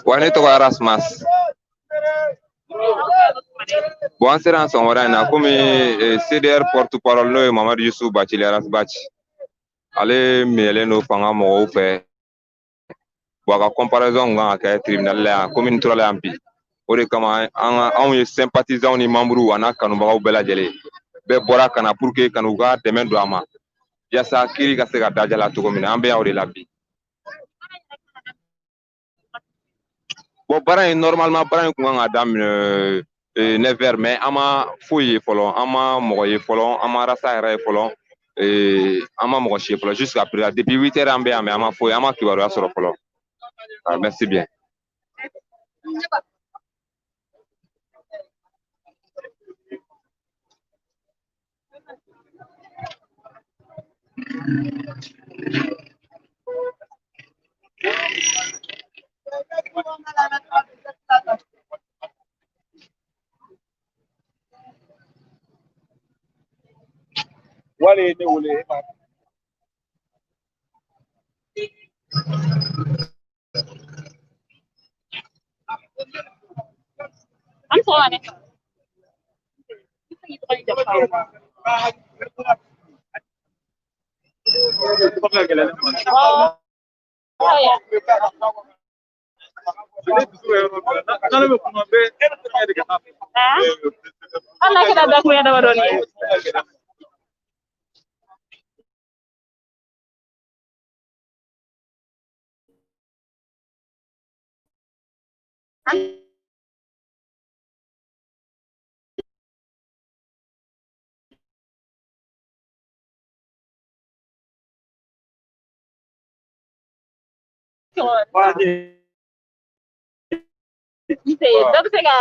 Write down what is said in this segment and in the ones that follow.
Wa ne tɔgɔ Arasmas. Bon, an sera yan sɔgɔmada in na komi CDR porte parole n'o ye Mamadu Yusu Bacili Aras Baci, ale minɛlen don fanga mɔgɔw fɛ. Bon, a ka comparaison kun kan ka kɛ tribunal la yan, commune 3 la yan bi. O de kama an anw ye sympathisants ni membres a n'a kanubagaw bɛɛ lajɛlen bɛɛ bɔra ka na pour que ka n'u ka dɛmɛ don a ma yaasa kiiri ka se ka daja la cogo min na. An bɛ yan o de la bi. Bon, baara in normalement baara in kun kan ka daminɛ 9 heures, mais an ma foyi ye fɔlɔ, an ma mɔgɔ ye fɔlɔ, an ma rasa yɛrɛ ye fɔlɔ, an ma mɔgɔ si ye fɔlɔ jusqu'à présent. Depuis 8 heures an bɛ yan, mais an ma foyi, an ma kibaruya sɔrɔ fɔlɔ. Ah, merci bien. Wale ne wele e ma. An sɔgɔma ne. Hali n'a kɛra dakuruɲɛ damadɔni ye. Nse, dɔ bɛ se ka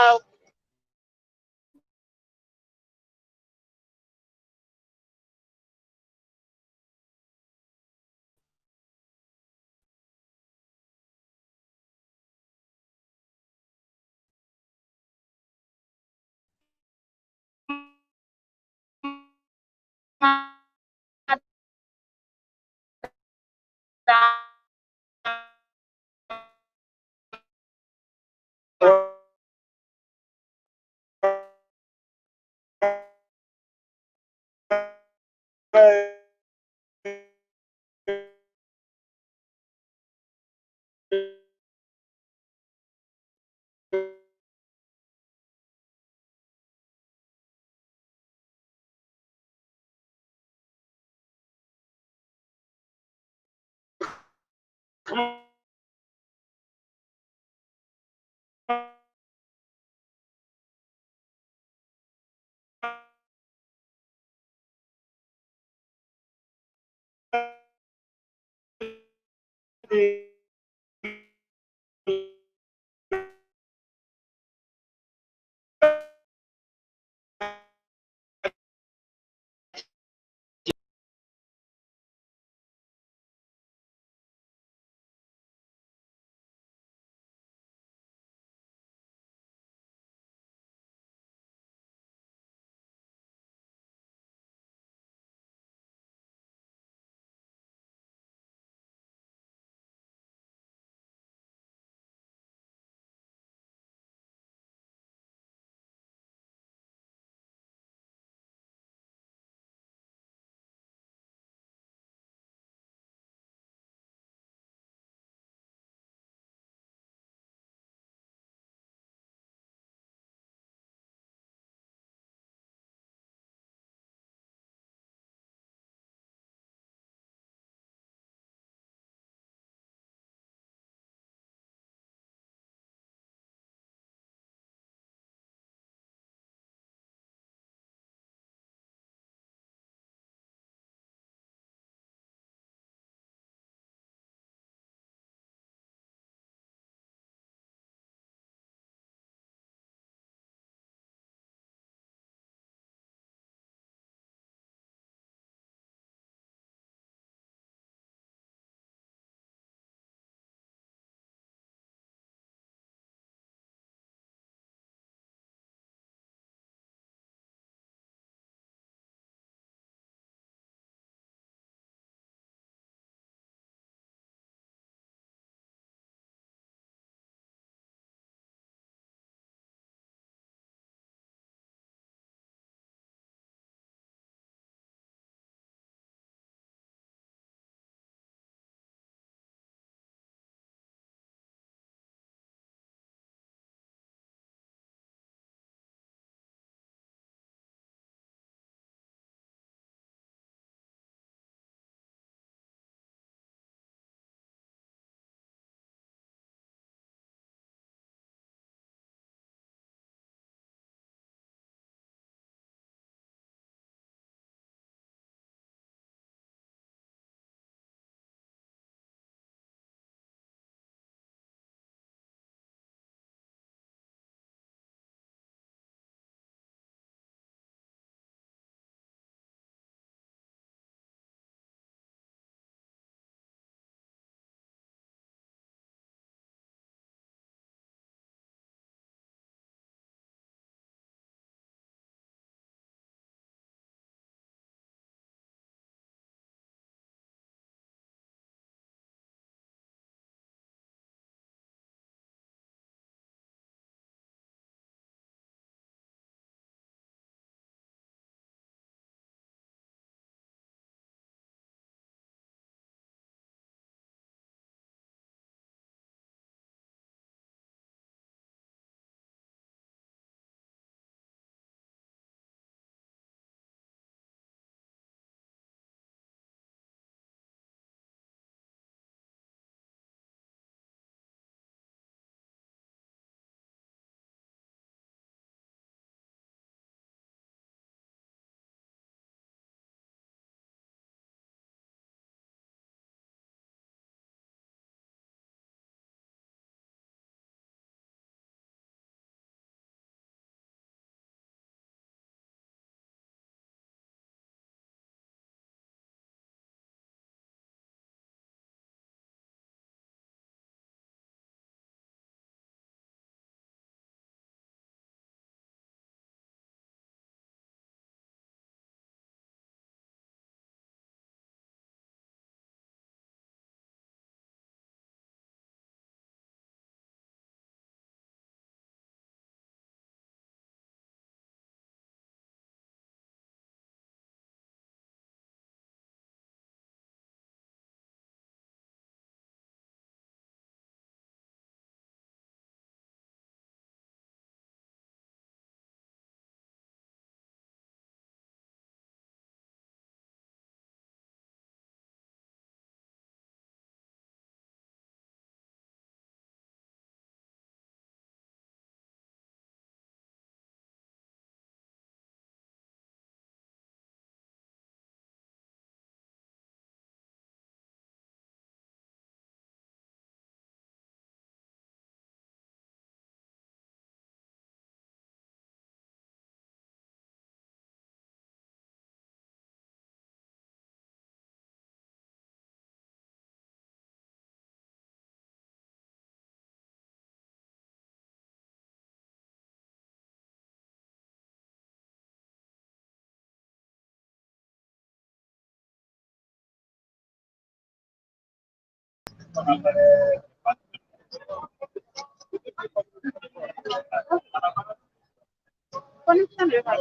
Connexion de bɛ ka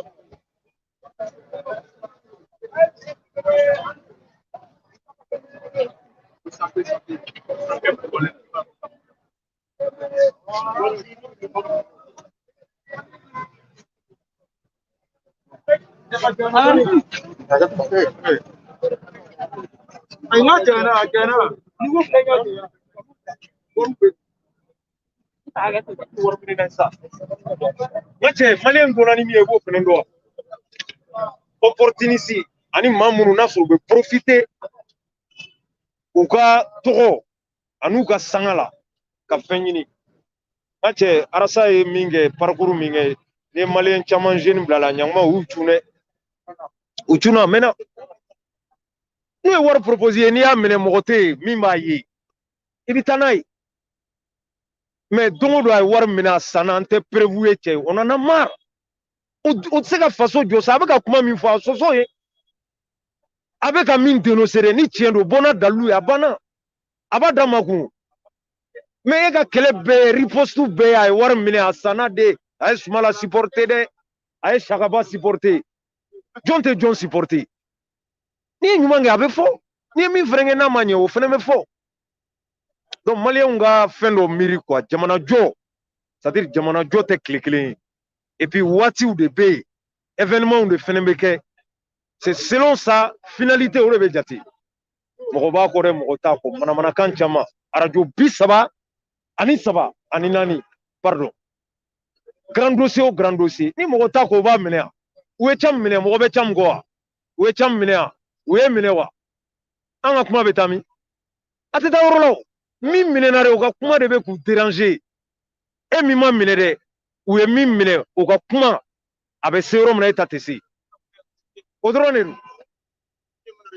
Hakɛ to. N ka cɛ, maliyɛn donna ni min ye, i b'o fana dɔn. Opportuniste ani maa minnu n'a sɔrɔ u bɛ profiter u ka tɔgɔ an'u ka sanga la ka fɛn ɲini. N ka cɛ, Arasa ye min kɛ, parcours min kɛ, ni ye maliyɛn caman jeune bila la, ɲanguma u y'u cun dɛ, u cunna a mɛnna. N'u ye wari proposer n'i y'a minɛ, mɔgɔ tɛ yen min b'a ye, i bɛ taa n'a ye. Mais don o don a ye wari minɛ, a sanna, an tɛ preuve ye cɛ ye, on en a marre. O tɛ se ka faso jɔ sa. A bɛ ka kuma min fɔ, a sɔsɔ ye, a bɛ ka min dénoncer dɛ, ni tiɲɛ don, bɔ n'a dalilu ye, a banna, a b'a d'a ma kun. Mais e ka kɛlɛ bɛɛ ye riposte bɛɛ ye, a ye wari minɛ, a sanna de, a ye Sumala supporter dɛ, a ye Sakaba supporter. Jɔn tɛ jɔn supporter? N'i ye ɲuman kɛ, a bɛ fɔ. N'i ye min fɛnɛ kɛ n'a ma ɲɛ, o fɛnɛ bɛ fɔ. Donc maliyɛnw ka fɛn dɔ miiri quoi, jamana jɔ, c'est à dire jamana jɔ tɛ tile kelen ye. Et puis waatiw de bɛ yen, événements de fɛnɛ bɛ kɛ, c'est selon sa finalité, o de bɛ jate. Mɔgɔ b'a kɔ dɛ, mɔgɔ t'a kɔ, manamanakan caman, arajo 33 ani 4, pardon, grand dossier o grand dossier, ni mɔgɔ t'a kɔ, o b'a minɛ yan. U ye ca minɛ, mɔgɔ bɛ ca min kɔ wa? U ye ca minɛ yan, u ye minɛ wa? An ka kuma bɛ taa min? A tɛ taa yɔrɔ la o. Min minɛna dɛ, u ka kuma de bɛ k'u déranger. E min ma minɛ dɛ, u ye min minɛ, u ka kuma a bɛ se yɔrɔ min na, e ta tɛ se. O dɔrɔn de don.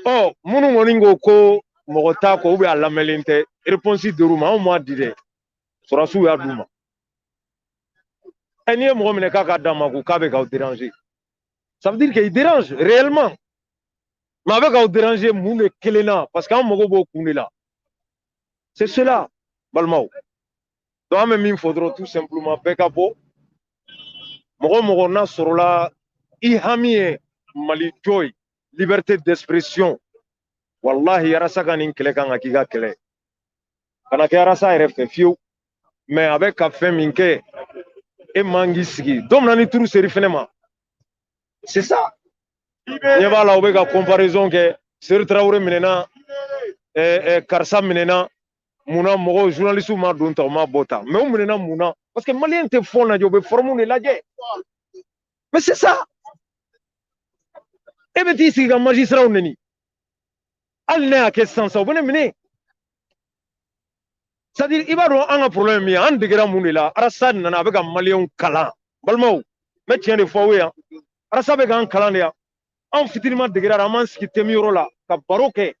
Ɔ, minnu kɔni ko ko mɔgɔ t'a kɔ, ou bien a lamɛnlen tɛ, réponse dir'u ma, anw m'a di dɛ, sɔrɔdasiw y'a d'u ma. Ɛ, n'i ye mɔgɔ minɛ k'a ka d'a ma ko k'a bɛ k'aw déranger, ça veut dire qu'il dérange réellement. Mais a bɛ k'aw déranger mun de kelen na? Parce que an mago b'o kun de la. C'est cela, balimaw. Donc an bɛ min fɔ dɔrɔn, tout simplement, bɛɛ ka bɔ. Mɔgɔ mɔgɔ n'a sɔrɔla i hami ye Mali jɔ ye, liberté d'expression, wallahi, Arasa ka nin kɛlɛ kan ka k'i ka kɛlɛ. Kana kɛ Arasa yɛrɛ fɛ fiyewu. Mais a bɛ ka fɛn min kɛ, e man k'i sigi don min na ni turu seri fɛnɛ ma. C'est ça. Ɲɛ b'a la, u bɛ ka comparaison kɛ. Seru Tarawele minɛna, karisa minɛna, munna mɔgɔw journaliste ma don ta, u ma bɔ ta? Mais u minɛna mun na? Parce que maliyɛn tɛ fond lajɛ, u bɛ forme de lajɛ. Mais c'est ça. E bɛ t'i sigi ka magistrat neni, hali ne y'a kɛ sisan sisan, u bɛ ne minɛ. C'est à dire, i b'a dɔn an ka problème min ye, an degera mun de la? Arasa nana, a bɛ ka maliyɛnw kalan. Balimaw, n bɛ tiɲɛ de fɔ aw ye yan. Arasa bɛ k'an kalan de yan. Anw fitinin ma degera, an b'an sigi tɛmi yɔrɔ la ka baro kɛ.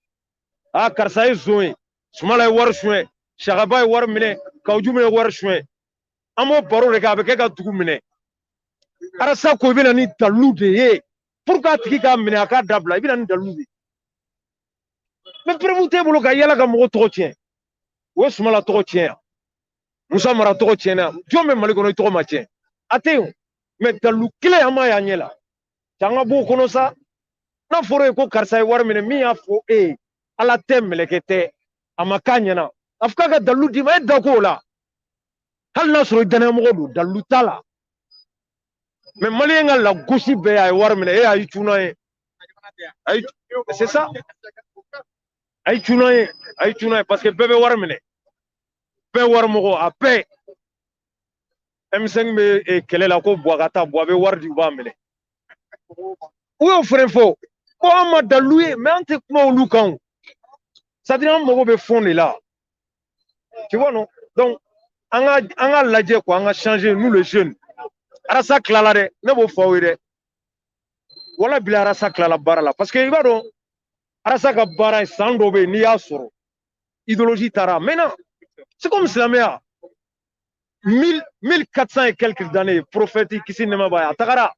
Aa, karisa ye zon ye, Sumala ye wari suɲɛ, Sakaba ye wari minɛ, Kawuju ye wari suɲɛ. An b'o baro de kɛ, a bɛ kɛ ka dugu minɛ. Arasa ko i bɛ na ni dalilu de ye pour que a tigi k'a minɛ, a k'a dabila, i bɛ na ni dalilu de ye. Mais preuve t'e bolo ka yala ka mɔgɔ tɔgɔ tiɲɛ. O ye Sumala tɔgɔ tiɲɛ yan, Musa Mara tɔgɔ tiɲɛna yan. Jɔn bɛ Mali kɔnɔ i tɔgɔ ma tiɲɛ? A tɛ yen. Mais dalilu kelen an m'a y'an ɲɛ la. C'an ka b'o kɔnɔ sa. N'a fɔra e ye ko karisa ye wari minɛ, min y'a fɔ e ye, Ala tɛ, mɛlɛkɛ tɛ, a ma k'a ɲɛna, a fɔ k'a ka dalilu d'i ma, e da k'o la. Hali n'a sɔrɔ i danayamɔgɔ don, dalilu t'a la. Mais maliyɛn ka lagosi bɛɛ, a ye wari minɛ, e y'a ye cunna ye. Ayi, c'est ça. A ye cunna ye, a ye cunna ye, parce que bɛɛ bɛ wari minɛ, bɛɛ wari mɔgɔ, a bɛɛ. M5 bɛ kɛlɛ la ko Buwa ka taa, Buwa bɛ wari di, u b'a minɛ. U y'o fɛnɛ fɔ ko an ma dalilu ye, mais an tɛ kuma olu kan o. C'est à dire, an mago bɛ fond de la. Tu vois, non? Donc an ka lajɛ quoi, an ka changer, nous les jeunes. Arasa tilala dɛ, ne b'o fɔ aw ye dɛ. Wala bila Arasa tilala baara la, parce que i b'a dɔn Arasa ka baara ye, san dɔ bɛ yen n'i y'a sɔrɔ idéologie taara. Maintenant, c'est comme silamɛya, mille 1400 et quelques années, prophète kisi nɛɛma b'a ye, a tagara,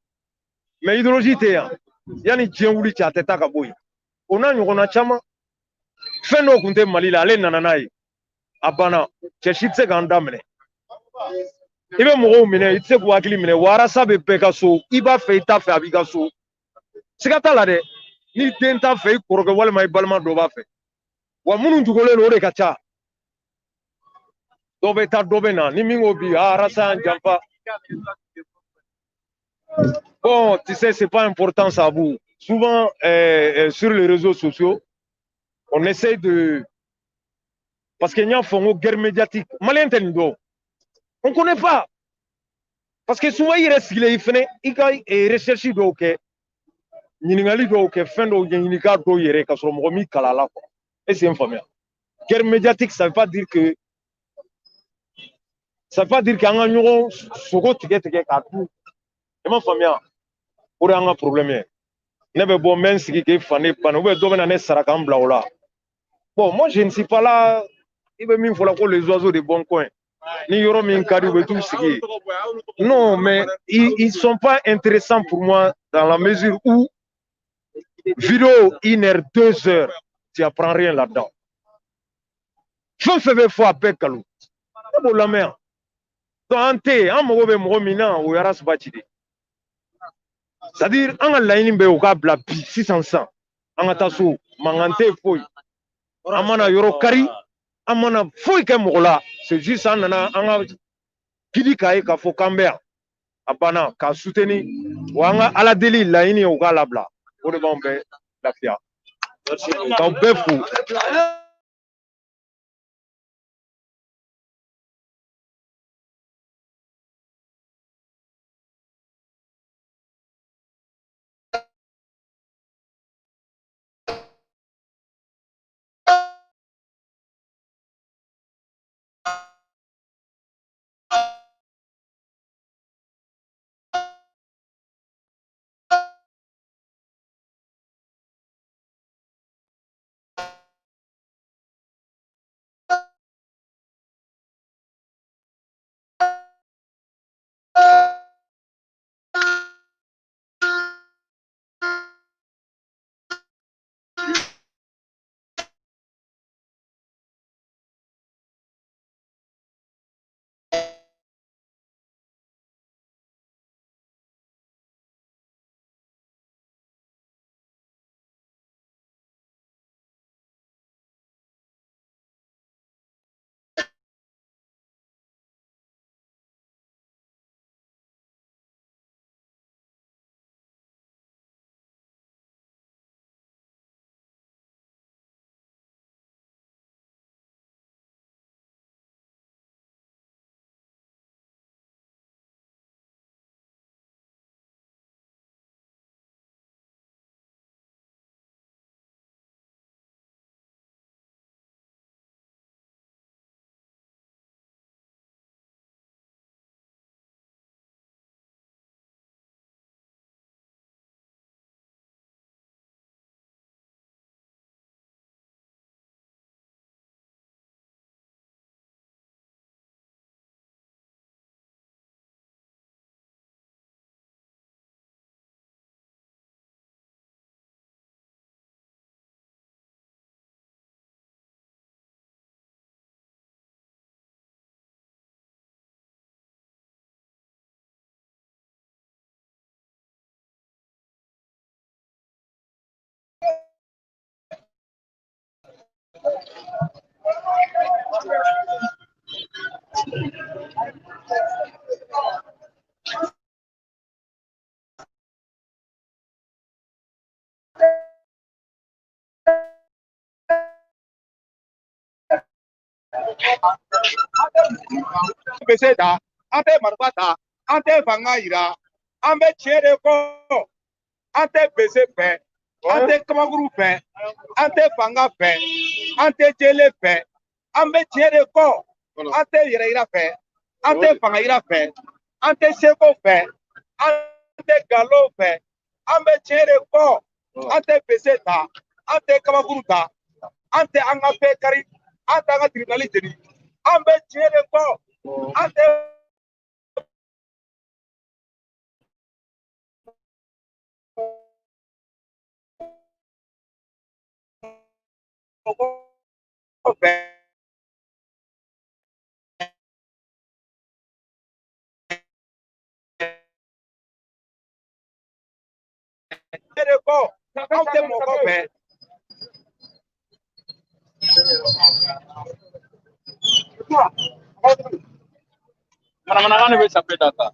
mais idéologie tɛ yan. Yanni diɲɛ wuli cɛ, a tɛ taa ka bɔ yen. O n'a ɲɔgɔnna caman, fɛn dɔw tun tɛ Mali la, ale nana n'a ye. A banna, cɛ si tɛ se k'an da minɛ. I bɛ mɔgɔw minɛ, i tɛ se k'u hakili minɛ. Wa Arasa bɛ bɛɛ ka so, i b'a fɛ i t'a fɛ, a b'i ka so. Siga t'a la dɛ, n'i den t'a fɛ, i kɔrɔkɛ walima i balima dɔ b'a fɛ. Wa minnu dogolen don, o de ka ca. Dɔ bɛ taa, dɔ bɛ na. Ni min ko bi, ah, Arasa y'an janfa. Bon, tu sais, c'est pas important, ça, vous. Souvent, sur les réseaux sociaux, on essaie de... Parce qu'il y a une guerre médiatique. Malien tɛ nin dɔn. On connaît pas. Parce que souvent, i yɛrɛ sigilen, i fɛnɛ, i ka recherche dɔw kɛ, ɲininkali dɔw kɛ, fɛn dɔw ɲɛɲini k'a dɔw yɛrɛ, k'a sɔrɔ mɔgɔ m'i kalan a la, quoi. Est-ce que n faamuya? Guerre médiatique, ça veut pas dire que ça veut pas dire qu'an ka ɲɔgɔn sogo tigɛ tigɛ k'a dun. I m'a faamuya? O de y'an ka problème ye. Ne bɛ bɔ, n bɛ n sigi k'e fa ne ba, ou bien dɔ bɛ na ne sara k'an bila o la. Bon, moi je ne suis pas là. I bɛ min fɔ la ko les oiseaux de bon coin. Ni yɔrɔ min ka di, u bɛ t'u sigi. Non, mais ils sont pas intéressants pour moi dans la mesure où vidéo 1 heure, 2 heures, tu apprends rien là-dedans. Fɛn fɛn bɛ fɔ, a bɛɛ nkalon. Ne b'o lamɛn yan. Donc an tɛ yen, an mago bɛ mɔgɔ min na, o ye Ras Bath de ye. C'est-à-dire an ka laɲini bɛ u k'a bila bi sisan sisan. An ka taa so, mankan tɛ yen foyi. An mana yɔrɔ kari, an mana foyi kɛ mɔgɔ la. C'est juste an nana an ka gidi k'a ye k'a fɔ k'an bɛ yan. A banna k'a soutenir. Wa an ka Ala deli laɲini ye u k'a labila. O de b'anw bɛɛ lafiya. K'aw bɛɛ fo. Bɛ se ta, an tɛ marifa ta, an tɛ fanga yira, an bɛ tiɲɛ de kɔ. An tɛ bese fɛ, an tɛ kabakuru fɛ, an tɛ fanga fɛ, an tɛ jele fɛ, an bɛ tiɲɛ de kɔ. An tɛ yɛrɛ yira fɛ, an tɛ fanga yira fɛ, an tɛ seko fɛ, an tɛ nkalon fɛ, an bɛ tiɲɛ de kɔ. An tɛ bese ta, an tɛ kabakuru ta, an tɛ an ka fɛn kari, an tɛ an ka tribunal jeni, an bɛ tiɲɛ de kɔ. An tɛ mɔgɔ fɛ. tɛ mɔgɔ fɛ. Manamanakan de bɛ sape ta sa.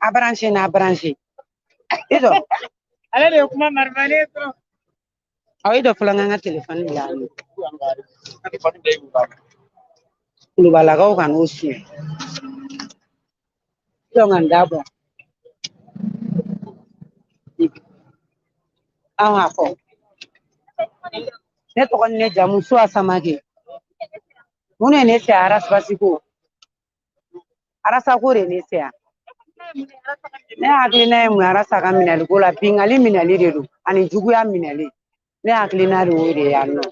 A branché n'a branché. I jɔ. Ale de ye kuma marifalen dɔrɔn. Awɔ, i jɔ fɔlɔ n ka n ka telefɔni bila yan nɔ. Kulubalakaw ka n'o suɲɛ. I jɔ n ka n da bɔ. An k'a fɔ. Ne tɔgɔ ni ne jamu Suwa Samake. Mun de ye ne se Arasibasi ko? Arasa ko de ye ne se yan. Ne hakilina ye mun ye Arasa ka minɛli ko la? Bingali minɛli de don ani juguya minɛli. Ne hakilina de y'o de ye yan nɔ.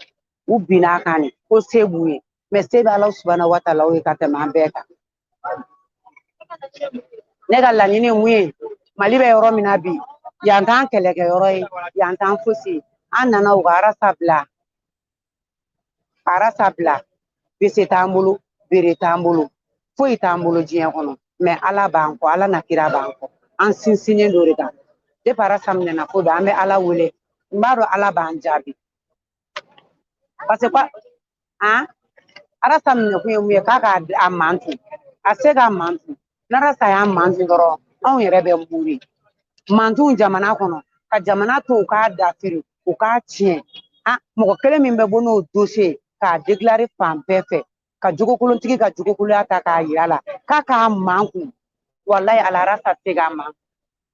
U binna a kan de ko se b'u ye. Mɛ se bɛ Ala subahana wa taala ye ka tɛmɛ an bɛɛ kan. Ne ka laɲini ye mun ye? Mali bɛ yɔrɔ min na bi, yan t'an kɛlɛkɛyɔrɔ ye, yan t'an fosi ye. An nana u ka Arasa bila. Arasa bila. Bese t'an bolo, bere t'an bolo, foyi t'an bolo diɲɛ kɔnɔ. Mɛ Ala b'an kɔ, Ala na kira b'an kɔ. An sinsinnen don de kan. Depuis Arasa minɛna ko bɛɛ, an bɛ Ala wele. N b'a dɔn Ala b'an jaabi. Parce que han, Arasa minɛkun ye mun ye? K'a k'a a mantu. A se k'a mantu. N'Arasa y'a mantu dɔrɔn, anw yɛrɛ bɛ muri. Mantuw jamana kɔnɔ, ka jamana to u k'a dafiri, u k'a tiɲɛ. Han, mɔgɔ kelen min bɛ bɔ n'o dossier k'a déclarer fan bɛɛ fɛ, ka jogokolontigi ka jogokoloya ta k'a yira la, k'a k'a mankun. Walayi ala Arasa tɛ se k'a man.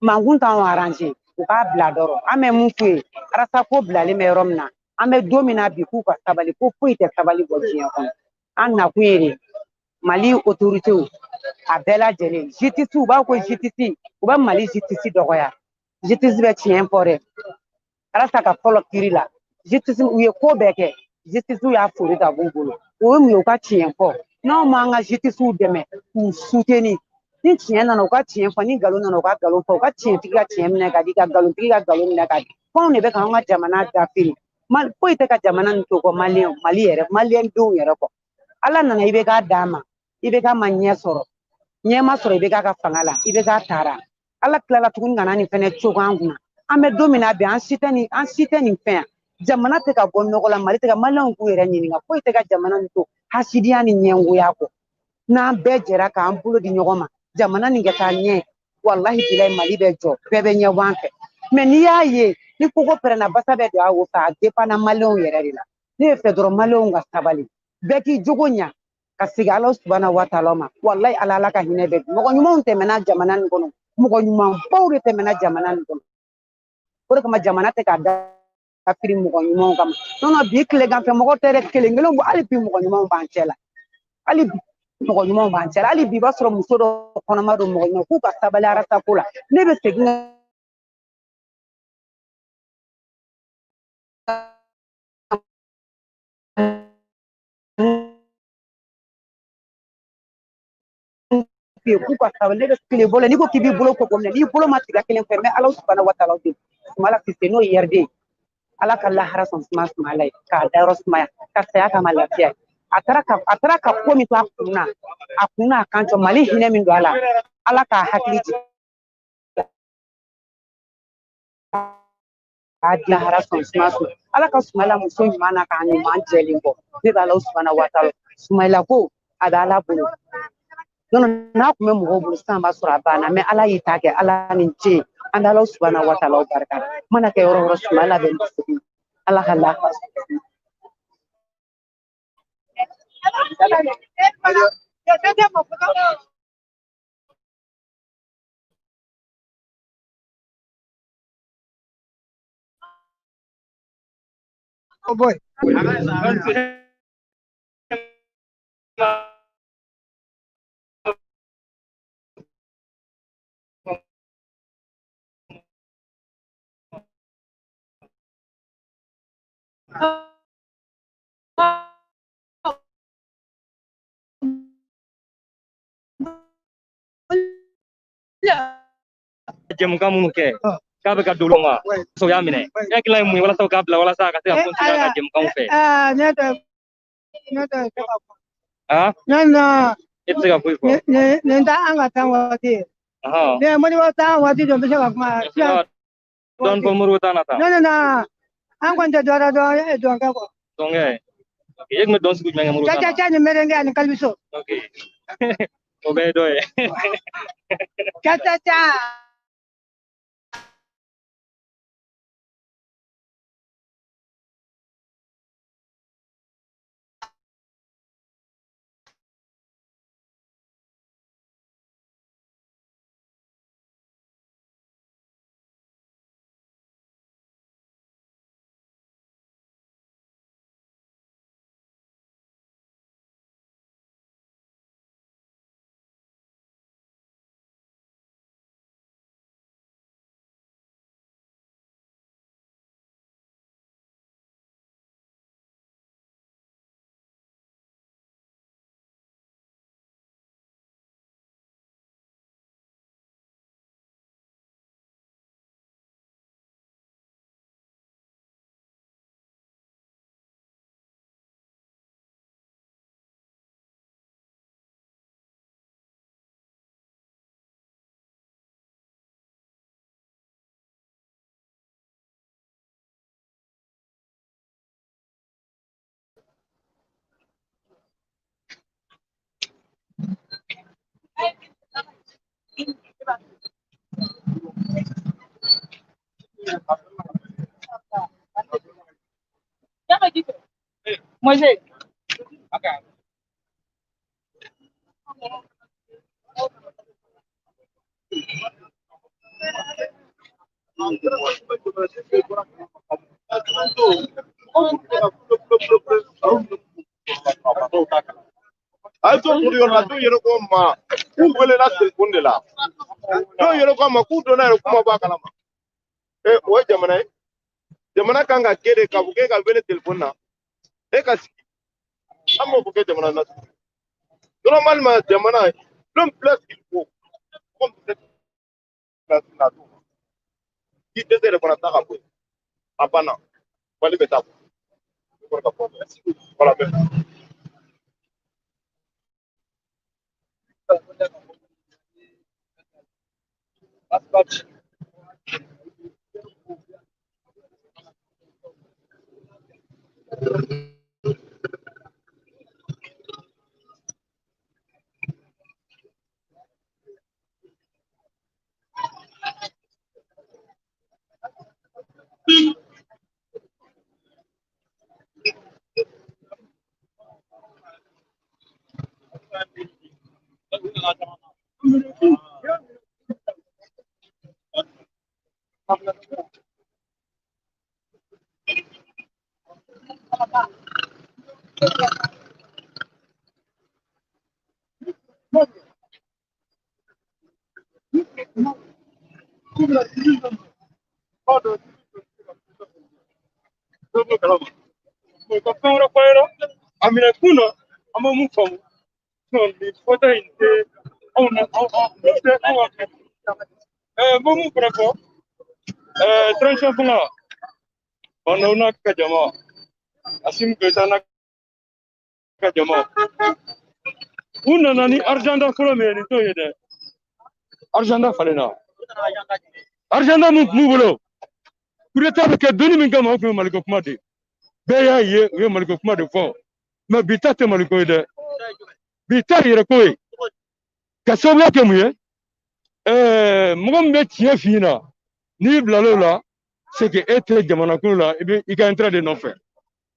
Mankun t'anw arranger, u k'a bila dɔrɔn. An bɛ mun f'u ye? Arasa ko bilalen bɛ yɔrɔ min na, an bɛ don min na bi k'u ka sabali, ko foyi tɛ sabali bɔ diɲɛ kɔnɔ. An nakun ye de Mali autorités a bɛɛ lajɛlen, justice, u b'a fɔ ko justice, u bɛ Mali justice dɔgɔya. Justice bɛ tiɲɛ fɔ dɛ. Arasa ka fɔlɔ kiiri la, justice u ye ko bɛɛ kɛ, justice y'a fori ka b'u bolo. O ye mun ye? U ka tiɲɛ fɔ. N'anw m'an ka justice dɛmɛ k'u soutenir, ni tiɲɛ nana u ka tiɲɛ fɔ, ni nkalon nana u ka nkalon fɔ, u ka tiɲɛtigi ka tiɲɛ minɛ ka di, ka nkalontigi ka nkalon minɛ ka di. F'anw de bɛ k'an ka jamana dafiri. Foyi tɛ ka jamana nin to kɔ maliyɛnw, Mali yɛrɛ, maliyɛn denw yɛrɛ kɔ. Ala nana i bɛ k'a d'a ma, i bɛ k'a ma ɲɛ sɔrɔ. Ɲɛ ma sɔrɔ i bɛ k'a ka fanga la, i bɛ k'a taara. Ala tilala tuguni ka na nin fɛnɛ cogo an kunna. An bɛ don min na bi, an si tɛ nin, an si tɛ nin fɛn yan. Jamana tɛ ka bɔ nɔgɔ la, Mali tɛ ka, maliyɛnw k'u yɛrɛ ɲininka, foyi tɛ ka jamana nin to hasidiya ni ɲɛngoya kɔ. N'an bɛɛ jɛra k'an bolo di ɲɔgɔn ma, jamana nin ka taa ɲɛ, walahi bilayi Mali bɛ jɔ, bɛɛ bɛ ɲɛbɔ an fɛ. Mɛ n'i y'a ye, ni koko pɛrɛnna basa bɛ don a wo fɛ, a dépend maliyɛnw yɛrɛ de la. Ne bɛ fɛ dɔrɔn maliyɛnw ka sabali, bɛɛ k'i jogo ɲa, ka segin Ala subahana wa taala ma. Walayi Ala, Ala ka hinɛ bɛ. Mɔgɔ ɲumanw tɛmɛna jamana nin kɔnɔ, mɔgɔ ɲumanbaw de tɛmɛna jamana nin kɔnɔ. O de kama jamana tɛ ka dafiri mɔgɔ ɲumanw kama. Non, non, bi tileganfɛ mɔgɔ tɛ dɛ, kelen kelen bɔ, hali bi mɔgɔ ɲumanw b'an cɛ la. Hali bi mɔgɔ ɲumanw b'an cɛ la. Hali bi i b'a sɔrɔ muso dɔ kɔnɔma don mɔgɔ ɲuman, k'u ka sabali Arasa ko la. Ne bɛ segin ka k'u ka sabali. Ne bɛ tile bolo, n'i ko k'i b'i bolo ko minɛ, n'i bolo ma tigɛ kelen fɛ, n bɛ Ala subahana wa taala deli. Sumala Sise n'o ye yɛrɛden, Ala ka lahara sɔn suma Sumala ye, k'a dayɔrɔ sumaya, ka saya kama lafiya ye. A taara ka ko min to a kun na, a kun n'a kan cɔ, Mali hinɛ min don a la, Ala k'a hakili jigin. K'a lahara sɔn suma sɔn. Ala ka Sumayila muso ɲuman na k'a ɲuman jɛlen bɔ. Ne bɛ Ala subahana wa taala. Sumayila ko a bɛ Ala bolo. N'a tun bɛ mɔgɔw bolo sisan b'a sɔrɔ a banna, mɛ Ala y'i ta kɛ, Ala ni ce. An bɛ Ala subahana wa taala barika. Mana kɛ yɔrɔ o yɔrɔ, Sumayila bɛ n dusukun. Ala ka lahara sɔn. Oh boy. Jɛmukan minnu kɛ k'a bɛ ka don olu ma so y'a minɛ, e hakilina ye mun ye walasa k'a bila walasa a ka se ka continuer a ka jɛmukanw fɛ? Ne tɛ se ka fɔ. E tɛ se ka foyi fɔ. Nin tɛ an ka tan waati ye. Ne Modibo tan waati don, n bɛ se ka kuma. Dɔɔni fɔ Modibo tan na tan. Non, an kɔni tɛ dɔ wɛrɛ dɔn dɔnkɛ kɔ. Dɔnkɛ. E tun bɛ dɔn sugu jumɛn kɛ Modibo tan na? Ca ca ni merengue ani kalibiso. Ok. O bɛɛ ye dɔ ye. Ca ca ca. Moise. A ye to yɔrɔ la, dɔw yɛrɛ ko ma k'u welela telefɔni de la, dɔw yɛrɛ ko a ma k'u donna yɛrɛ k'u ma bɔ a kalama. O ye jamana ye, jamana kan ka kɛ de k'a fɔ k'e ka wele telefɔni na, e ka sigi, an b'o fɔ kɛ jamana na. Normalement jamana l'homme place qu'il faut comme cette place là, i dɛsɛ yɛrɛ fana ta ka bɔ yen, a banna, Mali bɛ taa. Voilà. A minɛ kun na, an bɛ mun faamu, nin fɔta in tɛ anw na, anw tɛ anw ka fɛn. N bɛ mun fana fɔ, transition fanga, Bandaw n'a ka jama, Assimi Goïta n'a ka jama. U nana ni argent fɔlɔ min ye nin t'o ye dɛ. Argent falenna. Argent mun tun b'u bolo. Coup d'état bɛ kɛ donni min kama o tun ye Maliko kuma de ye. Bɛɛ y'a ye u ye Maliko kuma de fɔ. Mais bi ta tɛ Maliko ye dɛ. Bi ta yɛrɛ ko ye. Ka sababuya kɛ mun ye? Mɔgɔ min bɛ tiɲɛ f'i ɲɛna n'i bilal'o la, c'est que e tɛ jamana ko la, i bɛ i ka intérêt de nɔfɛ.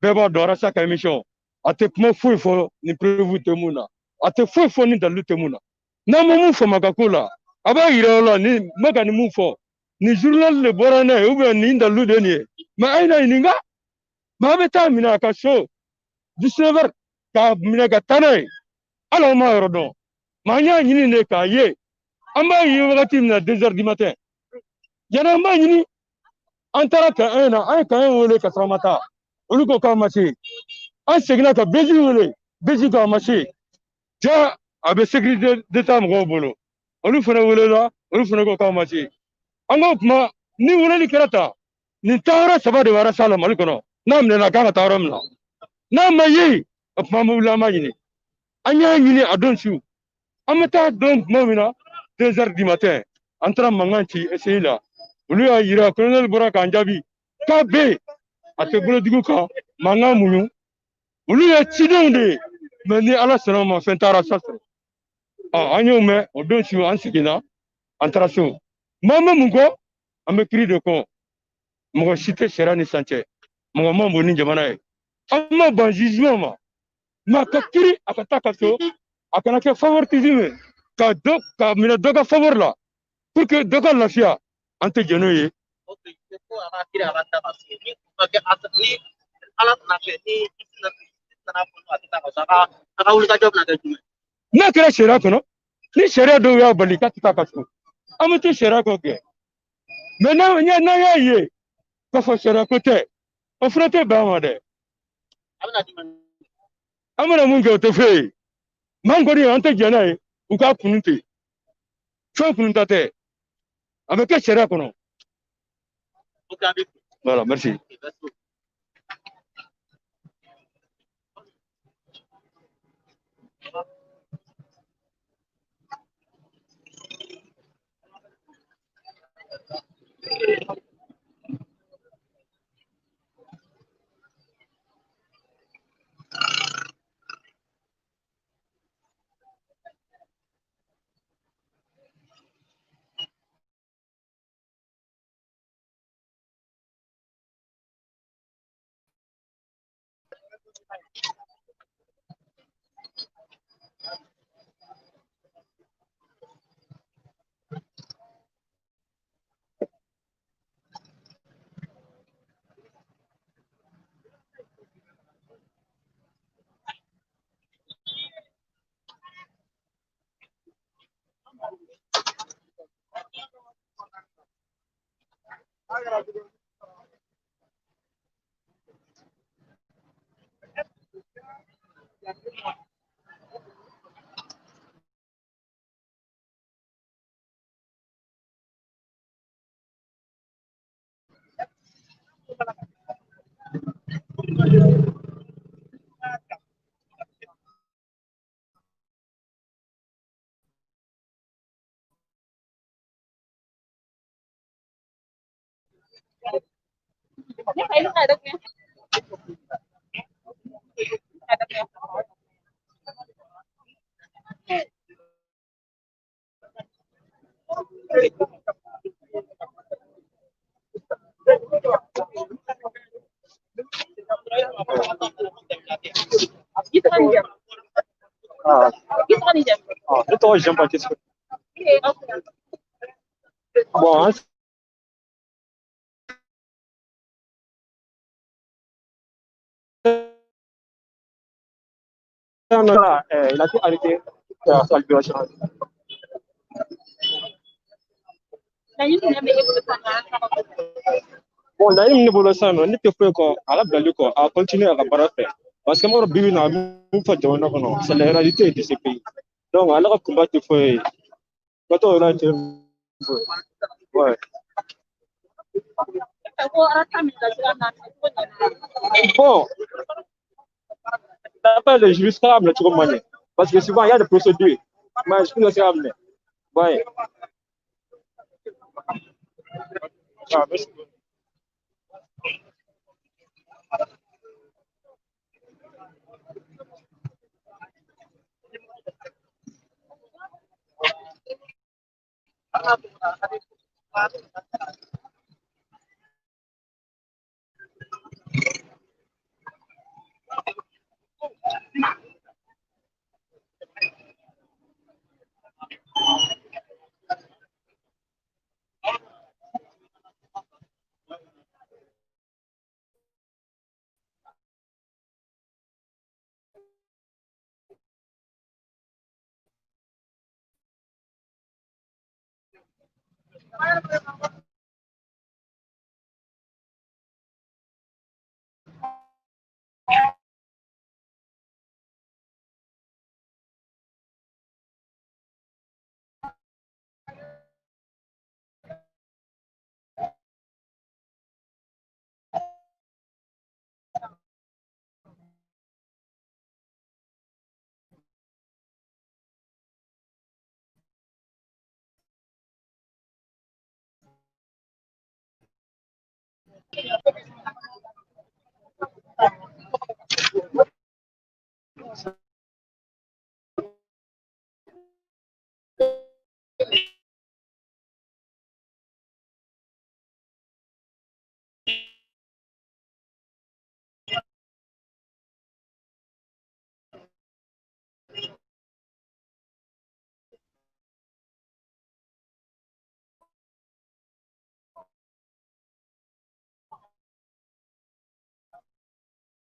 Bɛɛ b'a dɔn Arasa ka émission a tɛ kuma foyi fɔ ni preuve tɛ mun na, a tɛ foyi fɔ ni dalilu tɛ mun na. N'an ma mun faamu a ka ko la, a b'a yira o la ni n bɛ ka nin mun fɔ, nin journal de bɔra n'a ye ou bien nin dalilu de nin ye. Mais a ye na ɲininka, maa bɛ taa minɛ a ka so 19 heures k'a minɛ ka taa n'a ye, hali aw m'a yɔrɔ dɔn. Mais an y'a ɲini de k'a ye, an b'a ye wagati min na 2 heures du matin, yanni an b'a ɲini, an taara camp 1 na, an ye camp 1 wele ka sɔrɔ an ma taa, olu ko k'a ma se. An seginna ka BJ wele, BJ ko a ma se. Ja a bɛ sécurité d'État mɔgɔw bolo, olu fana welela, olu fana ko k'a ma se. An k'o kuma ni weleli kɛra tan, nin taayɔrɔ saba de bɛ Arasa la Mali kɔnɔ, n'a minɛna a kan ka taa yɔrɔ min na, n'a ma ye o tuma an bɛ wuli an b'a ɲini. An y'a ɲini a don su, an bɛ taa don tuma min na 2 heures du matin, an taara mankan ci SCI la, olu y'a yira colonel bɔra k'an jaabi k'a bɛ yen, a tɛ bolojugu kan, mankan muɲu. Olu ye cidenw de ye, mais ni Ala sɔnna ma fɛn taara sa sɔrɔ. An y'o mɛn o don su, an seginna an taara so. Maa bɛ mun kɔ, an bɛ kiiri de kɔ. Mɔgɔ si tɛ sariya ni san cɛ, mɔgɔ man bon ni jamana ye. An ma ban jugement ma, mais a ka kiiri a ka taa ka so, a kana kɛ favoritisme ye ka dɔ ka minɛ dɔ ka faveur la pour que dɔ ka lafiya, an tɛ jɛn n'o ye. N'a kɛra sariya kɔnɔ, ni sariya dɔw y'a bali k'a tɛ taa ka so, an bɛ to sariya kɔ kɛ. Mais n'an y'a ye k'a fɔ sariya ko tɛ, o fana tɛ bɛn a ma dɛ. An bɛna mun kɛ o tɛ foyi ye. Mais an kɔni an tɛ jɛn n'a ye, u k'a kunu ten. Fɛn kunu ta tɛ, a bɛ kɛ sariya kɔnɔ. Voilà, merci. Ne tɔgɔ Jean Baptiste. Bon, il a été arrêté à sa libération. Bon, laɲini min ne bolo sisan nɔ, ne tɛ foyi kɔ a ka bilali kɔ, a continuer a ka baara fɛ. Parce que mɔgɔ bi bi in na a bɛ min fɔ jamana kɔnɔ, c'est la réalité de ce pays. Donc ale ka kunba tɛ foyi ye. Bato yɛrɛ tɛ foyi. Ouais. Bon, D'après les juristes, k'a minɛ cogo man ɲɛ. Parce que souvent, il y a des procédures. Mais je peux se k'a minɛ. Ouais. Ah, merci.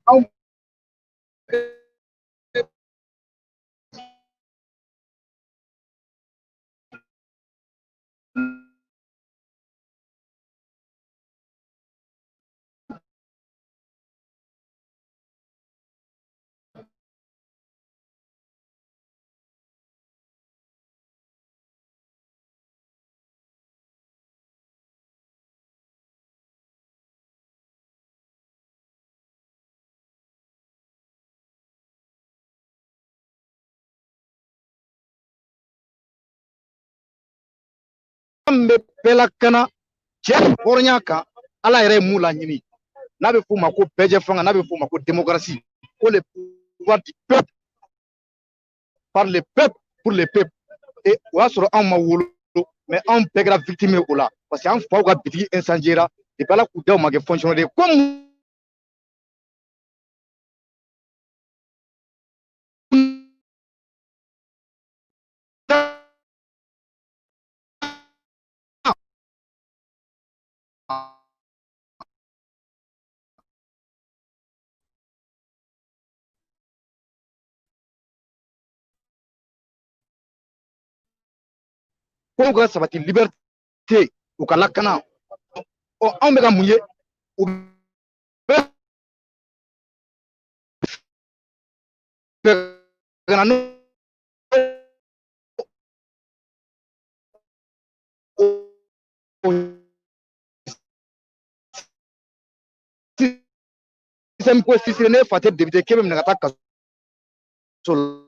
Anw bɛ bɛɛ lakana cɛ ni hɔrɔnya kan. Ala yɛrɛ ye mun laɲini, n'a bɛ f'o ma ko bɛɛjɛ fanga, n'a bɛ f'o ma ko démocratie, ko le pouvoir du peuple, par le peuple, pour le peuple. Et o y'a sɔrɔ anw ma wolo, mais anw bɛɛ kɛra victime ye o la, parce que an faw ka bitigi incendiera depuis Ala k'u da, u ma kɛ fonctionnaire ye comme ko ka sabati liberté, u ka lakana. Ɔ, anw bɛ ka mun ye? U bɛ fɛ ka na n'o système ko système. Ne fa tɛ député, k'e bɛ minɛ ka taa kaso la.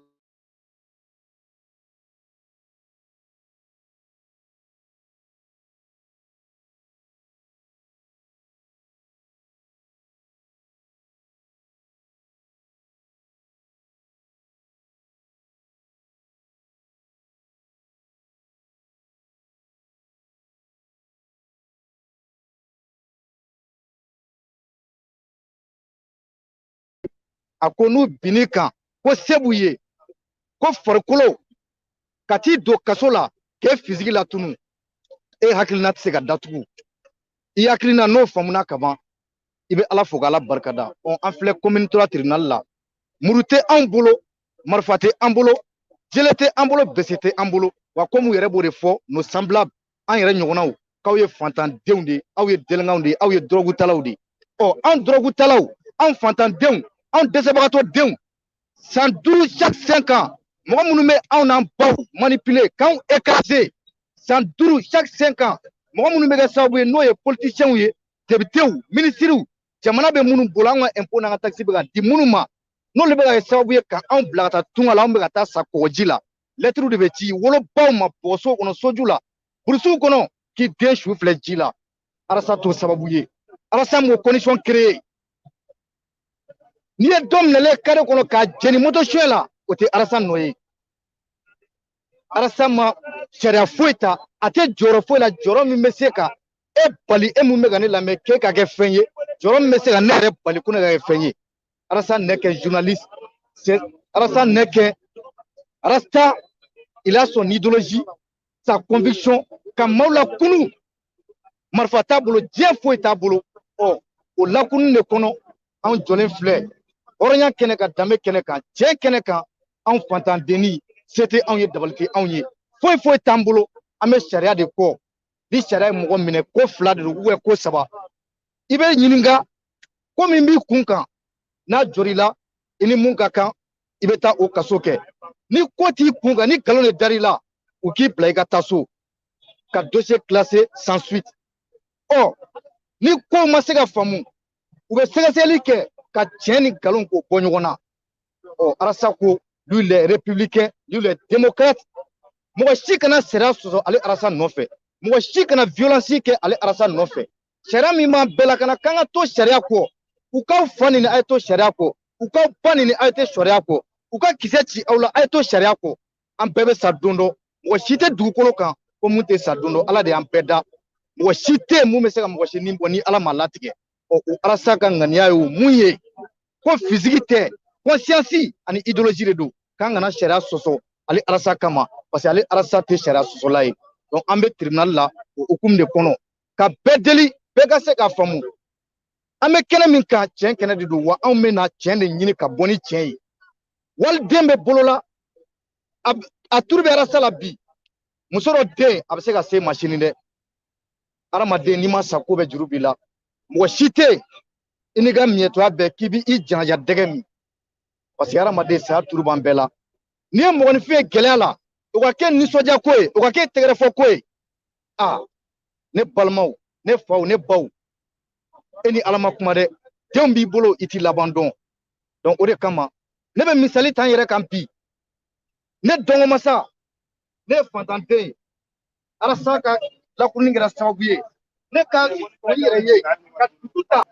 A ko n'u binn'i kan, ko se b'u ye, ko farikolo ka t'i don kaso la k'e physique latunu, e hakilina tɛ se ka datugu. I hakilina n'o faamuna ka ban, i bɛ Ala fo k'Ala barikada. Ɔ, an filɛ commune 3 tribunal la. Muru tɛ anw bolo, marifa tɛ an bolo, jele tɛ an bolo, bese tɛ an bolo. Wa komi u yɛrɛ b'o de fɔ, nos semblables, an yɛrɛ ɲɔgɔnnaw, k'aw ye fantandenw de ye, aw ye délinquants de ye, aw ye dɔrɔgutalaw de ye. Ɔ, an dɔrɔgutalaw, an fantandenw, anw dɛsɛbagatɔ denw, san 5 chaque 5 ans, mɔgɔ minnu bɛ anw n'an baw manipuler k'anw écraser, san 5 chaque 5 ans, mɔgɔ minnu bɛ kɛ sababu ye, n'o ye politiciens ye, députés, ministres, jamana bɛ minnu bolo, an ka impôt n'an ka taxe bɛ ka di minnu ma, N'olu bɛ ka kɛ sababu ye ka anw bila ka taa tunga la, anw bɛ ka taa sa kɔgɔji la. Lɛtiriw de bɛ ci wolobaw ma bɔgɔsow kɔnɔ, soju la, burusiw kɔnɔ, k'i den su filɛ ji la. Arasa t'o sababu ye. Arasa m'o condition créer. N'i ye dɔ minɛlen kare kɔnɔ k'a jeni moto suɲɛ la, o tɛ Arasa nɔ ye. Arasa ma sariya foyi ta, a tɛ jɔyɔrɔ foyi la, jɔyɔrɔ min bɛ se ka e bali, e mun bɛ ka ne lamɛn k'e ka kɛ fɛn ye, jɔyɔrɔ min bɛ se ka ne yɛrɛ bali ko ne ka kɛ fɛn ye. Arasa n'est qu'un journaliste, c'est Arasa n'est qu'un Arasa, il a son idéologie, sa conviction, ka maaw lakunu, marifa t'a bolo, diɲɛ foyi t'a bolo. Ɔ o lakunu de kɔnɔ anw jɔlen filɛ hɔrɔnya kɛnɛ kan, danbe kɛnɛ kan, tiɲɛ kɛnɛ kan. Anw fantandenni, se tɛ anw ye, dabali tɛ anw ye, foyi foyi t'an bolo. An bɛ sariya de kɔ. Ni sariya ye mɔgɔ minɛ, ko fila de don ou ko saba, i bɛ ɲininka ko min b'i kun kan, n'a jɔr'i la, i ni mun ka kan, i bɛ taa o kaso kɛ. Ni ko t'i kun kan, ni nkalon de dar'i la, u k'i bila i ka taa so, ka dossier classé sans suite. Ɔ ni kow ma se ka faamu, u bɛ sɛgɛsɛgɛli kɛ ka tiɲɛ ni nkalon k'o bɔ ɲɔgɔn na. Ɔ Arasa ko lui les républicains, lui les démocrates, mɔgɔ si kana sariya sɔsɔ ale Arasa nɔfɛ, mɔgɔ si kana violence kɛ ale Arasa nɔfɛ. Sariya min b'an bɛɛ lakana, k'an ka to sariya kɔ. U k'aw fa nini, a ye to sariya kɔ. U k'aw ba nini, a ye to sariya kɔ. U ka kisɛ ci aw la, a ye to sariya kɔ. An bɛɛ bɛ sa don dɔ. Mɔgɔ si tɛ dugukolo kan ko mun tɛ sa don dɔ. Ala de y'an bɛɛ da. Mɔgɔ si tɛ yen mun bɛ se ka mɔgɔ si nin bɔ ni Ala ma latigɛ. Ɔ o Arasa ka ŋaniya ye o mun ye, ko physique tɛ, conscience ani idéologie de don, k'an kana sariya sɔsɔ ale Arasa kama, parce que ale Arasa tɛ sariya sɔsɔla ye. Donc an bɛ tribunal la o hukumu de kɔnɔ, ka bɛɛ deli, bɛɛ ka se k'a faamu. An bɛ kɛnɛ min kan, tiɲɛ kɛnɛ de don, wa anw bɛ na tiɲɛ de ɲini ka bɔ ni tiɲɛ ye. Waliden bɛ bolo la, a turu bɛ Arasa la bi. Muso dɔ den, a bɛ se ka se ma sini dɛ. Hadamaden, n'i ma sa, ko bɛ juru b'i la. Mɔgɔ si tɛ yen i n'i ka miɲɛtɔya bɛɛ k'i b'i janaja dɛgɛ min, parce que hadamaden, saya turu b'an bɛɛ la. N'i ye mɔgɔninfin ye gɛlɛya la, o ka kɛ nisɔndiya ko ye, o ka kɛ tɛgɛrɛfɔ ko ye. Aa ne balimaw, ne faw, ne baw, e ni Ala ma kuma dɛ. Denw b'i bolo, i t'i laban dɔn. Donc o de kama ne bɛ misali ta n yɛrɛ kan bi. Ne dɔngɔmasa, ne ye fantanden ye. Arasa ka lakuruni kɛra sababu ye ne ka n yɛrɛ ye ka dusu ta.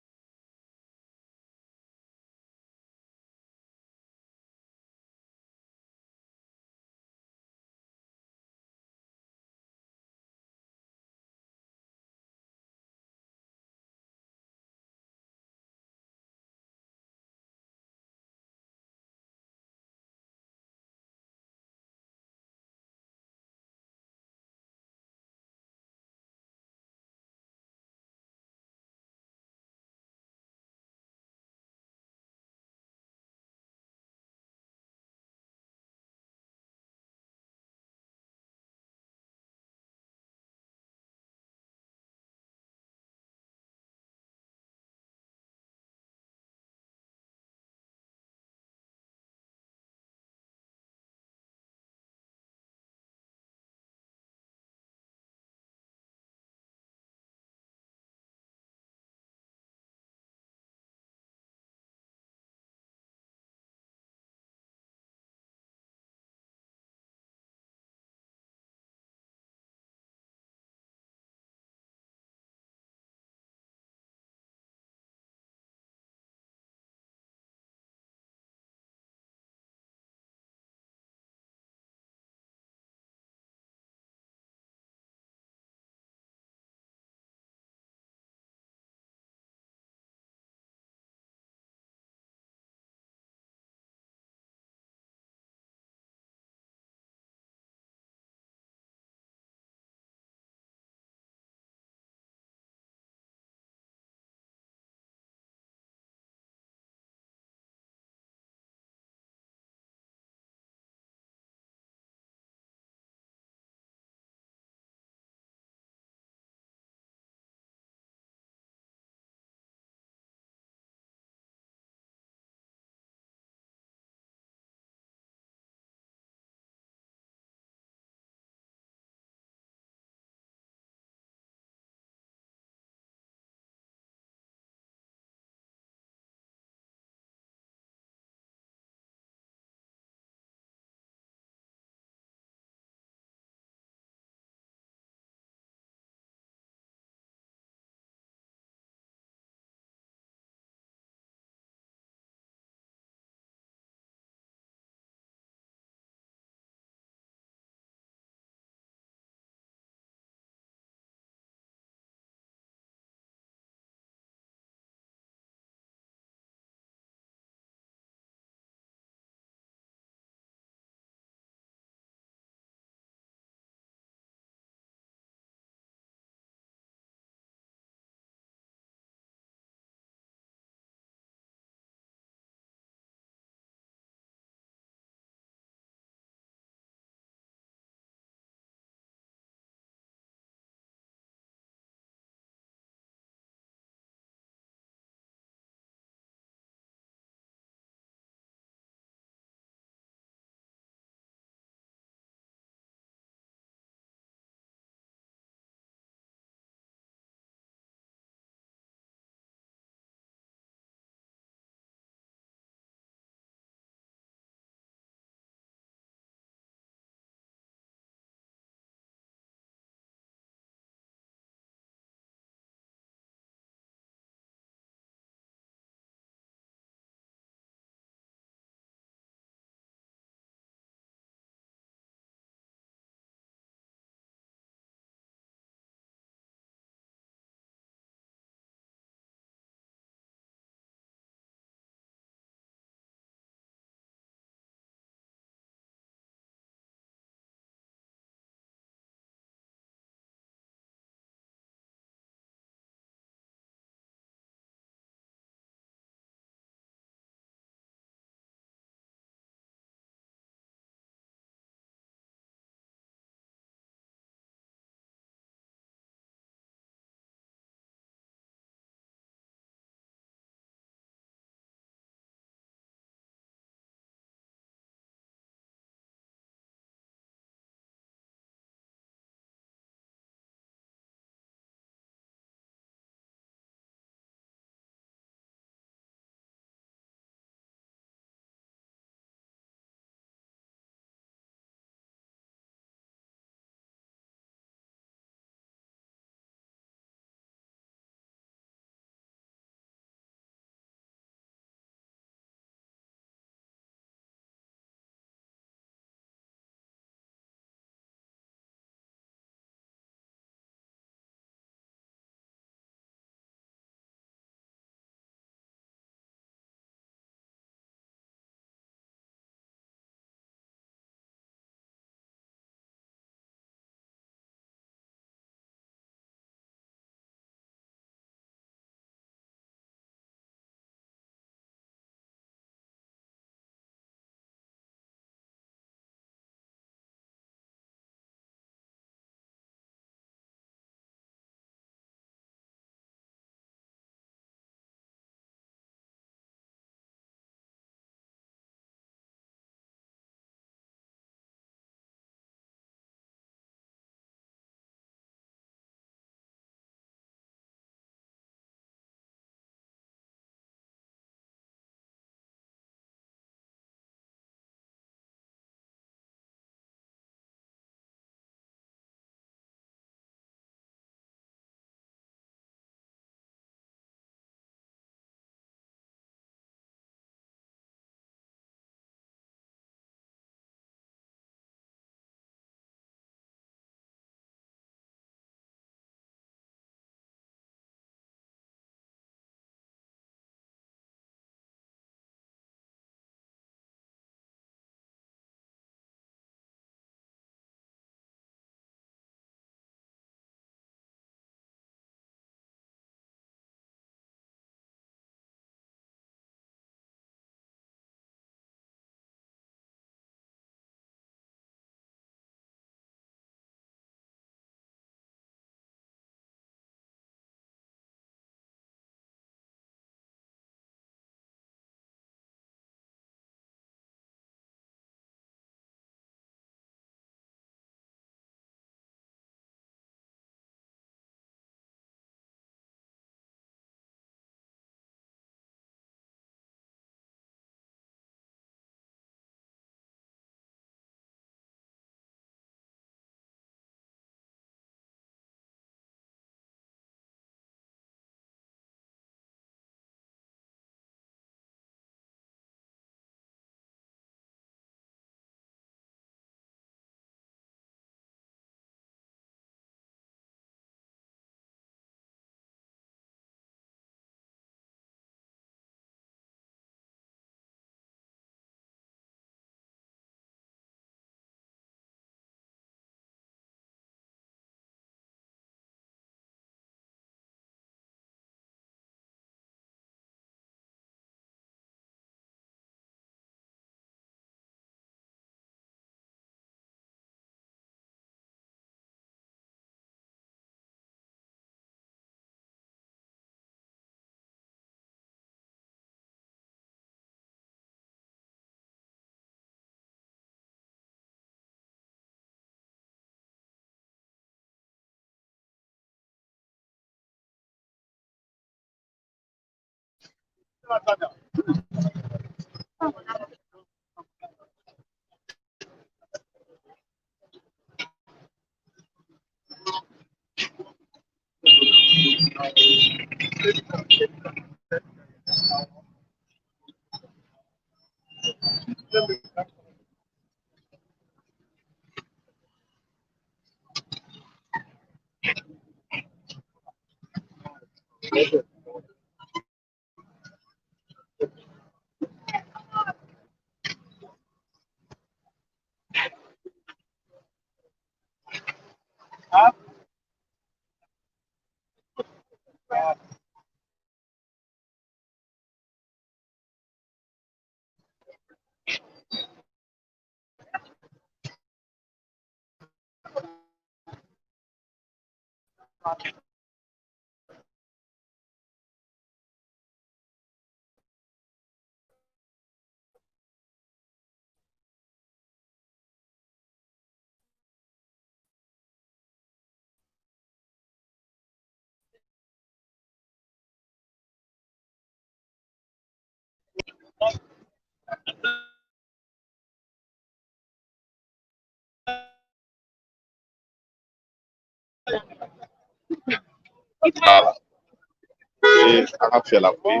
Ee an ka fiyɛla ko ye.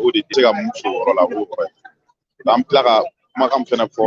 O de tɛ se ka mun sɔrɔ o yɔrɔ la, o y'o yɔrɔ ye. An bɛ tila ka kumakan min fɛnɛ fɔ.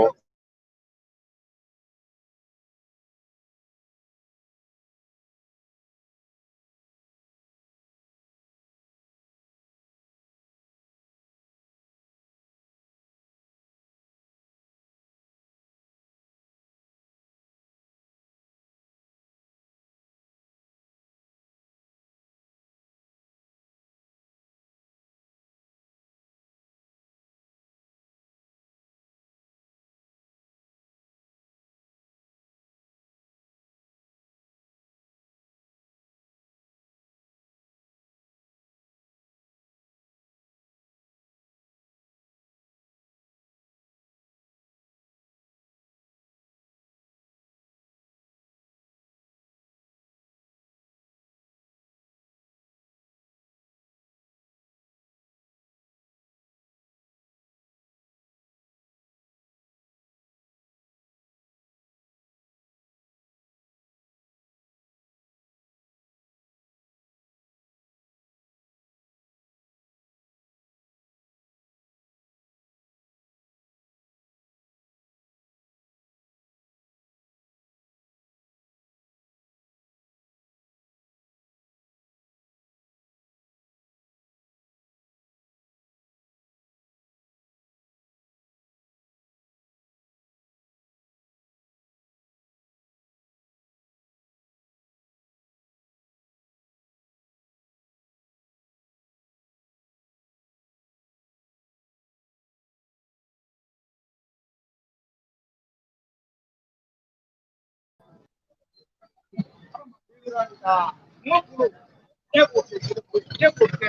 Ne b'o kɛ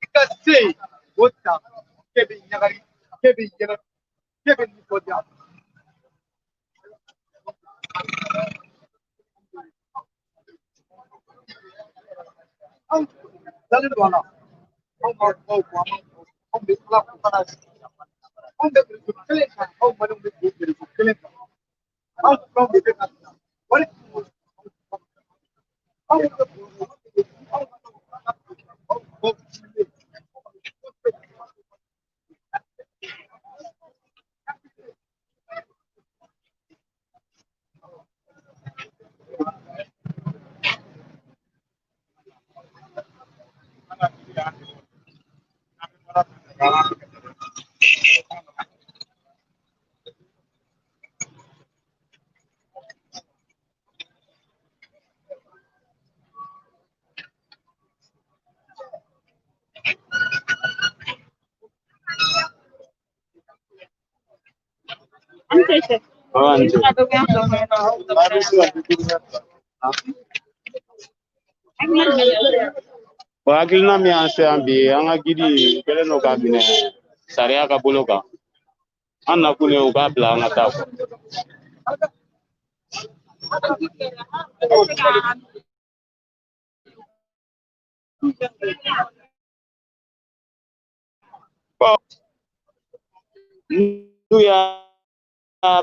i ka se yen o ta k'e bɛ ɲagali k'e bɛ yɛlɛ k'e bɛ nisɔndiya. Anw dalen don a la, anw b'a kumaw fɔ, an b'a fɔ anw bɛ Ala ko kana anw bɛ réseau kelen kan, aw Maliyɛnw bɛ don réseau kelen kan, anw filanw de bɛ ka na wari anw bɛ anw bɛ. Bon, hakilina min y'an se yan bi, an ka guide kɛlen don k'a minɛ. Sariya ka bolo kan, an nakun ye u k'a bila an ka taa kɔ. N'u y'a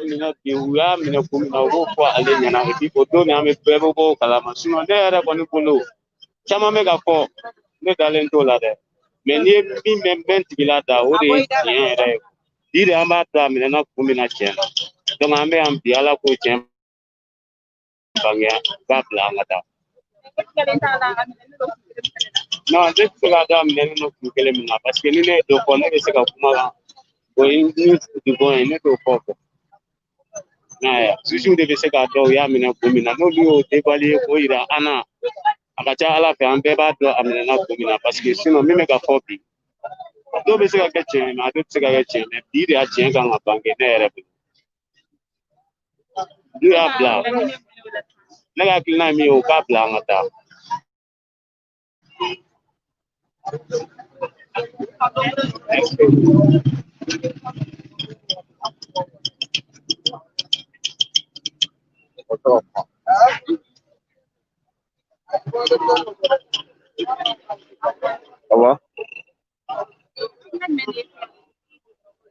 minɛ bi, u y'a minɛ kun min na, u b'o fɔ ale ɲɛna, et puis o don de an bɛ bɛɛ bɛ bɔ o kalama. Sinon ne yɛrɛ kɔni bolo, caman bɛ ka fɔ, ne dalen t'o la dɛ. Mais n'i ye min mɛn bɛn tigila da, o de ye tiɲɛ yɛrɛ ye. Bi de an b'a dɔn a minɛna kun min na tiɲɛ na. Donc an bɛ yan bi, Ala k'o tiɲɛ bange, u k'a bila an ka taa. Non, ne tɛ se k'a dɔn a minɛnen don kun kelen min na, parce que ni ne ye dɔ fɔ, ne bɛ se ka kuma kan. O ye ni dubɔn ye, ne t'o fɔ kɔ. Juge de bɛ se k'a dɔn u y'a minɛ kun min na. N'olu y'o dévoiler k'o yira an na, a ka ca Ala fɛ an bɛɛ b'a dɔn a minɛna kun min na, parce que sinon min bɛ ka fɔ bi, a dɔw bɛ se ka kɛ tiɲɛ ye, mais a dɔw tɛ se ka kɛ tiɲɛ. Mais bi de a tiɲɛ kan ka bange ne yɛrɛ bolo. N'u y'a bila, ne ka hakilina ye min ye, u k'a bila an ka taa. Ça va?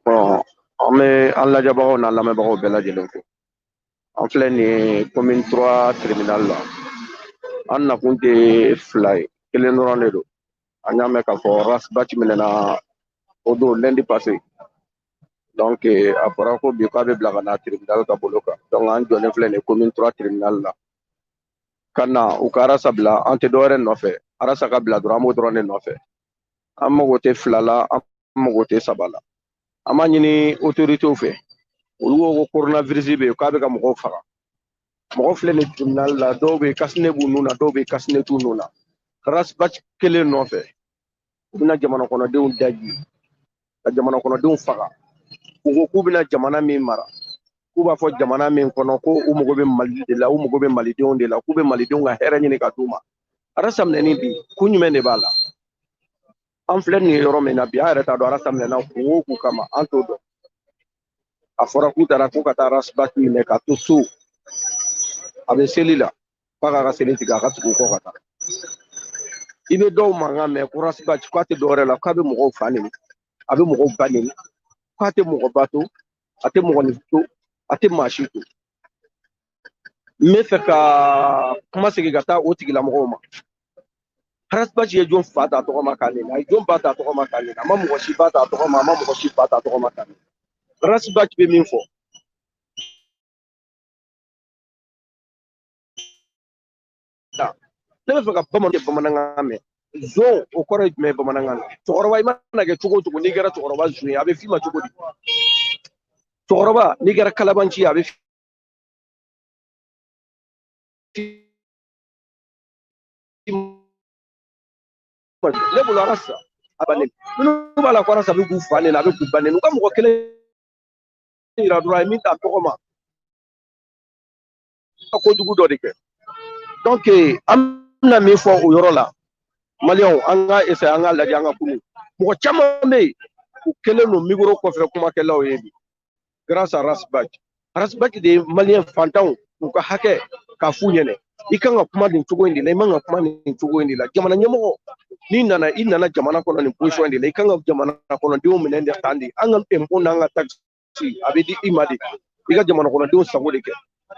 Bon, an bɛ an lajɛbagaw n'an lamɛnbagaw bɛɛ lajɛlen fo. An filɛ nin ye commune 3 tribunal la. An nakun tɛ fila ye, kelen dɔrɔn de don. An y'a mɛn k'a fɔ Ras Bath minɛna o don lundi passé. Donc a fɔra ko bi k'a bɛ bila ka na tribunal ka bolo kan. Donc an jɔlen filɛ nin ye commune 3 tribunal la. Ka na u ka Arasa bila, an tɛ dɔwɛrɛ nɔfɛ. Arasa ka bila dɔrɔn, an b'o dɔrɔn de nɔfɛ. An mago tɛ fila la, an mago tɛ saba la. An b'a ɲini autorités fɛ. Olu ko ko coronavirus bɛ yen, k'a bɛ ka mɔgɔw faga. Mɔgɔ filɛ nin tribunal la, dɔw bɛ yen cache-nez b'u nun na, dɔw bɛ yen cache-nez t'u nun na. Ras Bath kelen nɔfɛ, u bɛna jamana kɔnɔdenw daji, ka jamana kɔnɔdenw faga. U ko k'u bɛna jamana min mara, k'u b'a fɔ jamana min kɔnɔ ko u mago bɛ Mali de la, u mago bɛ Malidenw de la, k'u bɛ Malidenw ka hɛrɛ ɲini ka d'u ma. Arasa minɛni bi, kun jumɛn de b'a la? An filɛ nin ye yɔrɔ min na bi, an yɛrɛ t'a dɔn Arasa minɛna kun o kun kama, an t'o dɔn. A fɔra k'u taara ko ka taa Ras Bath minɛ ka to so, a bɛ seli la, k'a k'a ka seli tigɛ, a ka tugu u kɔ ka taa. I bɛ dɔw mankan mɛn ko Ras Bath k'a tɛ dɔwɛrɛ la, k'a bɛ mɔgɔw fa neni, a bɛ mɔgɔw ba neni, k'a tɛ mɔgɔ ba to, a tɛ mɔgɔninfin to, a tɛ maa si to. N bɛ fɛ ka kuma segin ka taa o tigilamɔgɔw ma. Ras Bath ye jɔn fa ta tɔgɔ ma k'a neni, a ye jɔn ba ta tɔgɔ ma k'a neni, a ma mɔgɔ si ba ta tɔgɔ ma, a ma mɔgɔ si fa ta tɔgɔ ma k'a neni. Ras Bath bɛ min fɔ, ne bɛ fɛ ka bamanankan mɛn. Zon o kɔrɔ ye jumɛn ye bamanankan na? Cɛkɔrɔba, i mana kɛ cogo o cogo, n'i kɛra cɛkɔrɔba zon ye, a bɛ f'i ma cogo di? Cɛkɔrɔba, n'i kɛra kalabanci ye, a bɛ f'i ma. Ne bolo Arasa a bannen, minnu b'a la ko Arasa bɛ k'u fa neni, a bɛ k'u ba neni, u ka mɔgɔ kelen yira dɔrɔn, a ye min ta tɔgɔ ma, ka kojugu dɔ de kɛ. Donc an bɛna min fɔ o yɔrɔ la, Maliyɛnw, an ka essayer, an ka lajɛ, an ka kunu. Mɔgɔ caman bɛ yen, u kɛlen don micro kɔfɛ kumakɛlaw ye bi, grâce à Ras Bath. Ras Bath de ye Maliyɛn fantanw u ka hakɛ k'a f'u ɲɛna, i kan ka kuma nin cogo in de la, i man ka kuma nin cogo in de la. Jamana ɲɛmɔgɔ, n'i nana, i nana jamana kɔnɔ nin position in de la, i kan ka jamana kɔnɔdenw minɛ de tan de. An ka impôt n'an ka taxe a bɛ di i ma de, i ka jamana kɔnɔdenw sago de kɛ.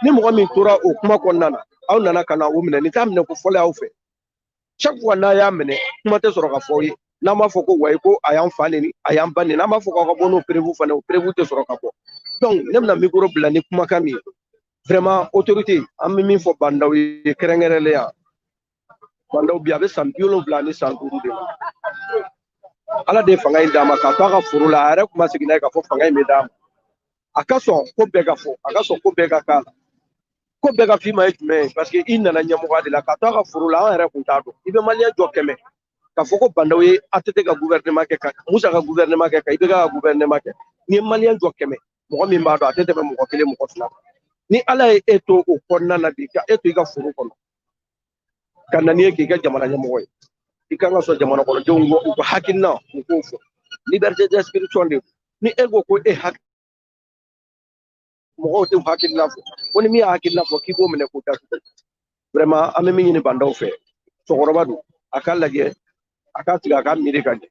Ni mɔgɔ min tora o kuma kɔnɔna na, aw nana ka na o minɛ, nin t'a minɛ ko fɔlɔ y'aw fɛ. Chaque fois n'a y'a minɛ, kuma tɛ sɔrɔ ka fɔ aw ye. N'an b'a fɔ ko wayi, ko a y'an fa neni, a y'an ba neni, an b'a fɔ k'aw ka bɔ n'o preuve fana, o preuve tɛ sɔrɔ ka bɔ. Donc ne bɛna micro bila ni kumakan min ye, vraiment autorité, an bɛ min fɔ Bandaw ye kɛrɛnkɛrɛnnenya, Bandaw bi a bɛ san 75 ni san 5 de la. Ala de ye fanga in d'a ma k'a to a ka foro la, a yɛrɛ kuma seginna ye k'a fɔ fanga in bɛ d'a ma. A ka sɔn ko bɛɛ ka fɔ, a ka sɔn ko bɛɛ ka k'a la. Ko bɛɛ ka f'i ma ye jumɛn ye? Parce que i nana ɲɛmɔgɔya de la k'a to a ka foro la, an yɛrɛ kun t'a dɔn. I bɛ Maliyɛn jɔ kɛmɛ k'a fɔ ko Bandaw ye ATT ka gouvernement kɛ, ka Musa ka gouvernement kɛ, ka IBK ka gouvernement kɛ. N'i ye Maliyɛn jɔ 100, mɔgɔ min b'a dɔn, a tɛ tɛmɛ mɔgɔ kelen, mɔgɔ fila kan. Ni Ala ye e to o kɔnɔna na bi, ka e to i ka foro kɔnɔ, ka na n'i ye k'i kɛ jamana ɲɛmɔgɔ ye, i kan ka sɔn jamana kɔnɔdenw u ka hakilina, u k'o fɔ. Liberté d'expression de don. Ni e ko ko e hakili mɔgɔw tɛ hakilina fɔ, ko ni min y'a hakilina fɔ k'i b'o minɛ k'o datugu. Vraiment an bɛ min ɲini bandaw fɛ, cɛkɔrɔba don, a k'a lajɛ, a k'a sigi, a k'a miiri ka ɲɛ.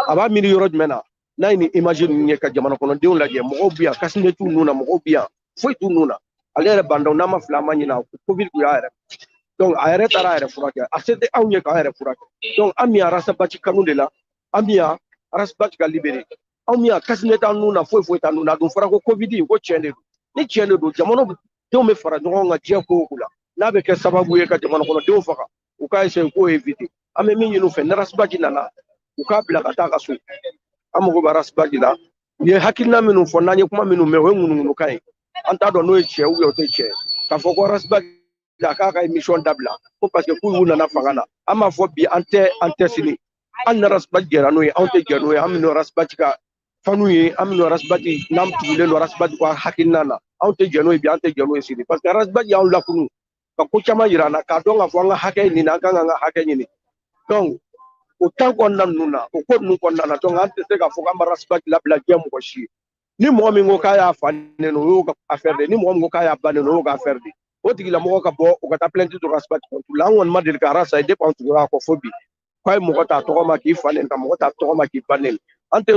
A b'a miiri yɔrɔ jumɛn na? N'a ye nin image ninnu ye ka jamana kɔnɔdenw lajɛ, mɔgɔw bɛ yan, cache-nez t'u nun na, mɔgɔw bɛ yan, foyi t'u nun na. Ale yɛrɛ bandaw, n'a ma fili, an ma ɲinɛ, Covid tun y'a yɛrɛ. Donc a yɛrɛ taara a yɛrɛ furakɛ, a se tɛ anw ye k'an yɛrɛ furakɛ. Donc an bɛ yan Ras Bath kanu de la, an bɛ yan Ras Bath ka libéré. Anw bɛ yan cache-nez t'an nun na, foyi foyi t'an nun na. A dun fɔra ko Covid ko tiɲɛ de don. Ni tiɲɛ de don, jamana denw bɛ fara ɲɔgɔn kan diɲɛ ko o ko la, n'a bɛ kɛ sababu ye ka jamana kɔnɔdenw faga, u k'a essayer k'o éviter. An bɛ min ɲini u fɛ, ni Ras Bath nana, u k'a bila ka taa a ka so. An mago bɛ Ras Bath la. U ye hakilina minnu fɔ, n'an ye kuma minnu mɛn, o ye ŋunuŋunukan ye. An t'a dɔn n'o ye tiɲɛ ou o tɛ tiɲɛ. K'a fɔ ko Ras Bath a k'a ka émission dabila ko parce que k'u nana fanga na. An b'a fɔ bi, an tɛ, an tɛ sini. Hali ni Ras Bath jɛra n'o ye, anw tɛ jɛ n'o ye. An bɛ Ras Bath ka fanu ye, an bɛ Ras Bath n'an tugulen don Ras Bath ka hakilina na, anw tɛ jɛ n'o ye bi, an tɛ jɛ n'o ye sini. Parce que Ras Bath y'anw lakunu ka ko caman yira an na, k'a dɔn k'a fɔ an ka hakɛ ɲini, an kan k'an ka hakɛ ɲini. Donc o temps kɔnɔna ninnu na, o ko ninnu kɔnɔna na, donc an tɛ se k'a fɔ k'an bɛ Ras Bath labila diɲɛ mɔgɔ si ye. Ni mɔgɔ min ko k'a y'a fa nɛni, o y'o ka affaire de ye. Ni mɔgɔ min ko k'a y'a ba nɛni, o y'o ka affaire de ye. O tigilamɔgɔ ka bɔ, o ka taa plainte don Ras Bath contre la. An kɔni ma deli ka Ras ye depuis an tugura a kɔ fo bi, k'a ye mɔgɔ ta tɔgɔ ma k'i fa nɛni, ka mɔgɔ ta tɔgɔ ma k'i ba nɛni. An tɛ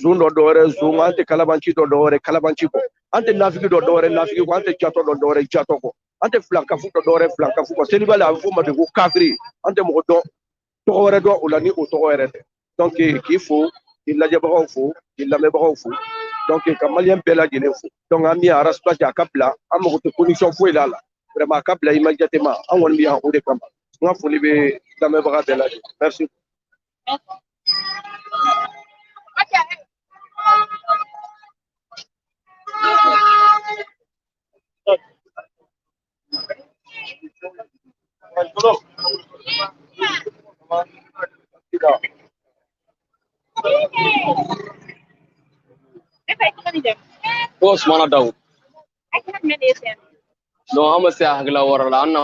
zon dɔ dɔwɛrɛ zon, an tɛ kalabanci dɔ dɔwɛrɛ kalabanci kɔ, an tɛ nafigi dɔ dɔwɛrɛ nafigi kɔ, an tɛ jatɔ dɔ dɔwɛrɛ jatɔ kɔ, an tɛ filankafu dɔ dɔwɛrɛ filankafu kɔ. Selibali a bɛ f'o ma de ko kafiri. An tɛ mɔgɔ dɔn tɔgɔ wɛrɛ dɔn o la ni o tɔgɔ yɛrɛ tɛ. Donc k'i fo, k'i lajɛbagaw fo, k'i lamɛnbagaw fo, donc ka maliyɛn bɛɛ lajɛlen fo. Donc an bɛ yan Ras Bath a ka bila, an mago tɛ condition foyi la a la. Vraiment a ka bila immédiatement, an kɔni bɛ yan o de kama. N ka foli bɛ lamɛnbaga bɛɛ lajɛlen. Merci. Ko Sumana Dawu. Non, an ma se a hakilila wɔɔrɔ la, an na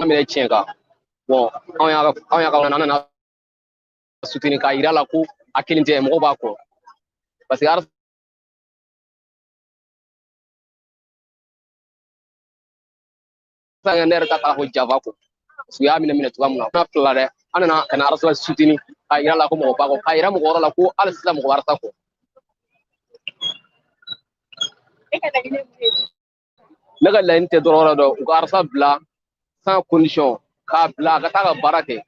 minɛ tiɲɛ kan. Bon, anw y'a ka an nana soutenir k'a yira la ko a kelen tɛ, mɔgɔw b'a kɔ. Parce que ne yɛrɛ ta taara fɔ Java kɔ. Parce que u y'a minɛ cogoya min na, an fila dɛ, an nana ka na Ras Bath soutenir k'a yira la ko mɔgɔ b'a kɔ, k'a yira mɔgɔ wɛrɛ la ko hali sisan mɔgɔ b'a Ras kɔ. Ne ka laɲini tɛ dɔwɛrɛ dɔn, u ka Ras bila sans condition, k'a bila a ka taa ka baara kɛ.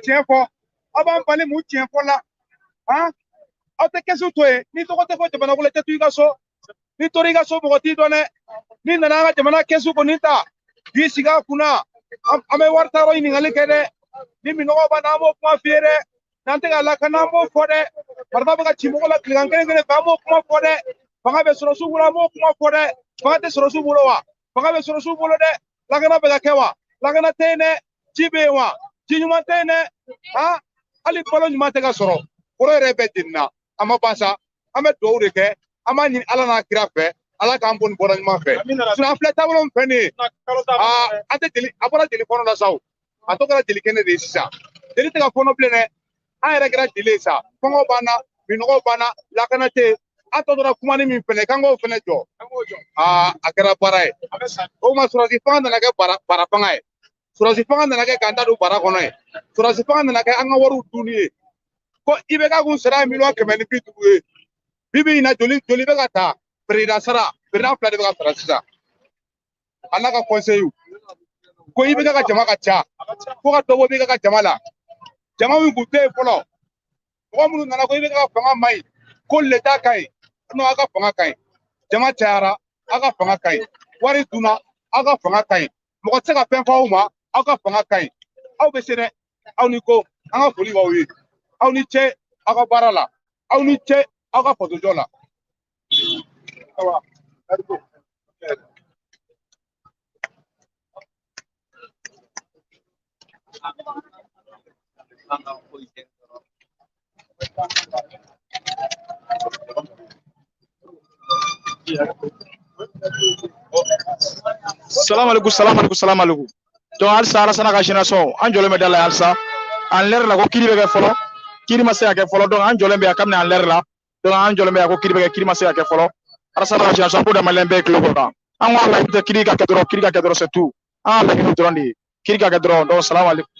Tiɲɛ fɔ aw b'an bali mun tiɲɛ fɔ la han aw tɛ kɛsu to yen ni tɔgɔ tɛ fɔ jamana ko la i tɛ to i ka so ni tora i ka so mɔgɔ t'i dɔn dɛ n'i nana an ka jamana kɛsu kɔni ta k'i sigi a kunna an bɛ wari taayɔrɔ ɲininkali kɛ dɛ ni minɔgɔ b'an na an b'o kuma f'i ye dɛ n'an tɛ ka lakana an b'o fɔ dɛ marifa bɛ ka ci mɔgɔ la tilegan kelen kelen fɛ an b'o kuma fɔ dɛ fanga bɛ sɔrɔsiw bolo an b'o kuma fɔ dɛ fanga tɛ sɔrɔsiw bolo wa fanga bɛ sɔrɔsiw bolo dɛ lakana bɛ ka kɛ wa lakana tɛ yen dɛ ji bɛ yen wa ji ɲuman tɛ yen dɛ han hali balo ɲuman tɛ ka sɔrɔ foro yɛrɛ bɛɛ jenina a ma ban sa an bɛ dugawu de kɛ an b'a ɲini Ala n'a kira fɛ Ala k'an bɔ nin bɔda ɲuman fɛ sinon an filɛ taabolo min fɛ nin ye aa an tɛ jeli a bɔra jeli kɔnɔ la sa o a tɔ kɛra jeli kɛnɛ de ye sisan jeli tɛ ka fɔnɔ bilen dɛ an yɛrɛ kɛra jeli ye sa kɔngɔ b'an na minɔgɔ b'an na lakana tɛ yen an tɔ tora kumani min fɛnɛ k'an k'o fɛnɛ jɔ aa a kɛra baara ye o ma sɔrɔsi fanga nana kɛ bara fanga ye sɔrɔsi fanga nana kɛ k'an ta don bara kɔnɔ ye sɔrɔsi fanga nana kɛ an ka wariw dunni ye ko IBK kun sara ye 150 million ye bi bi in na joli joli bɛ ka ta président sara président fila de bɛ ka sara sisan a n'a ka conseil ko IBK ka jama ka ca ko ka dɔ bɔ IBK ka jama la jama min kun tɛ yen fɔlɔ mɔgɔ minnu nana ko IBK ka fanga man ɲi ko l'État ka ɲi non aw ka fanga ka ɲi jama cayara aw ka fanga ka ɲi wari dunna aw ka fanga ka ɲi mɔgɔ tɛ se ka fɛn fɔ aw ma aw ka fanga ka ɲi aw bɛ se dɛ aw ni ko an ka foli b'aw ye aw ni ce aw ka baara la aw ni ce aw ka fasojɔ la. Salam alaikum, salam alaikum, salam alaikum. Donc halisa Alasana ka génération an jɔlen bɛ da la halisa en l'air la ko kiri bɛ kɛ fɔlɔ kiri ma se ka kɛ fɔlɔ donc an jɔlen bɛ yan kabini en l'air la donc an jɔlen bɛ yan ko kiri bɛ kɛ kiri ma se ka kɛ fɔlɔ Alasana ka génération ko da maliyɛn bɛɛ tulo kɔrɔ an ko laɲini tɛ kiri ka kɛ dɔrɔn kiri ka kɛ dɔrɔn c'est tout an ka laɲini dɔrɔn de ye kiri ka kɛ dɔrɔn donc salam alaikum.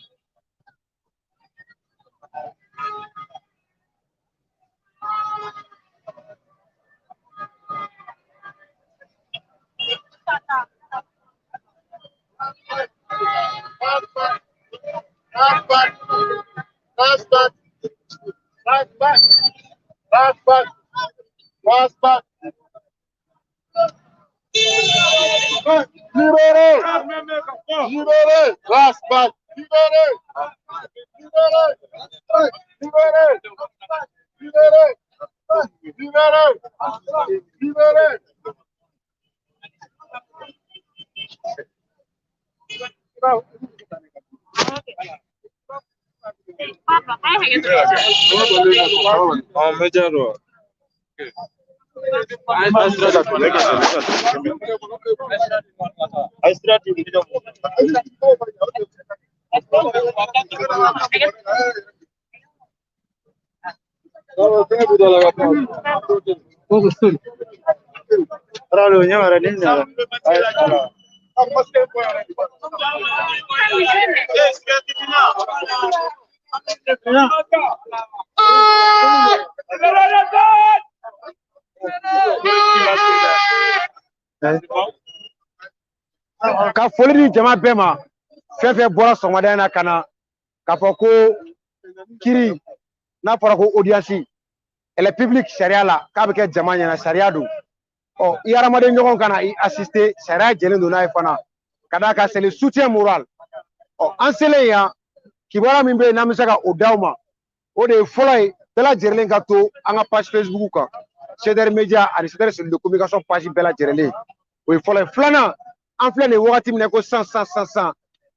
Libéré! Libéré! Ras Bath! Libéré! Libéré! Libéré! Libéré! Libéré! Libéré! Ka foli di jama bɛɛ ma fɛn fɛn bɔra sɔgɔmada in na ka na k'a fɔ ko kiri n'a fɔra ko audience elle est publique sariya la k'a bɛ kɛ jama ɲɛna sariya don ɔ i hadamaden ɲɔgɔn ka na i assister sariya jɛlen don n'a ye fana ka d'a kan c'est le soutien moral. Ɔ, an selen yan, kibaruya min bɛ yen n'an bɛ se ka o d'aw ma, o de ye fɔlɔ ye, bɛɛ lajɛlen ka to an ka page Facebook kan, CDR Media ani CDR cellule de communication page bɛɛ lajɛlen, o ye fɔlɔ ye. Filanan, an filɛ nin ye wagati min na ko san san san san,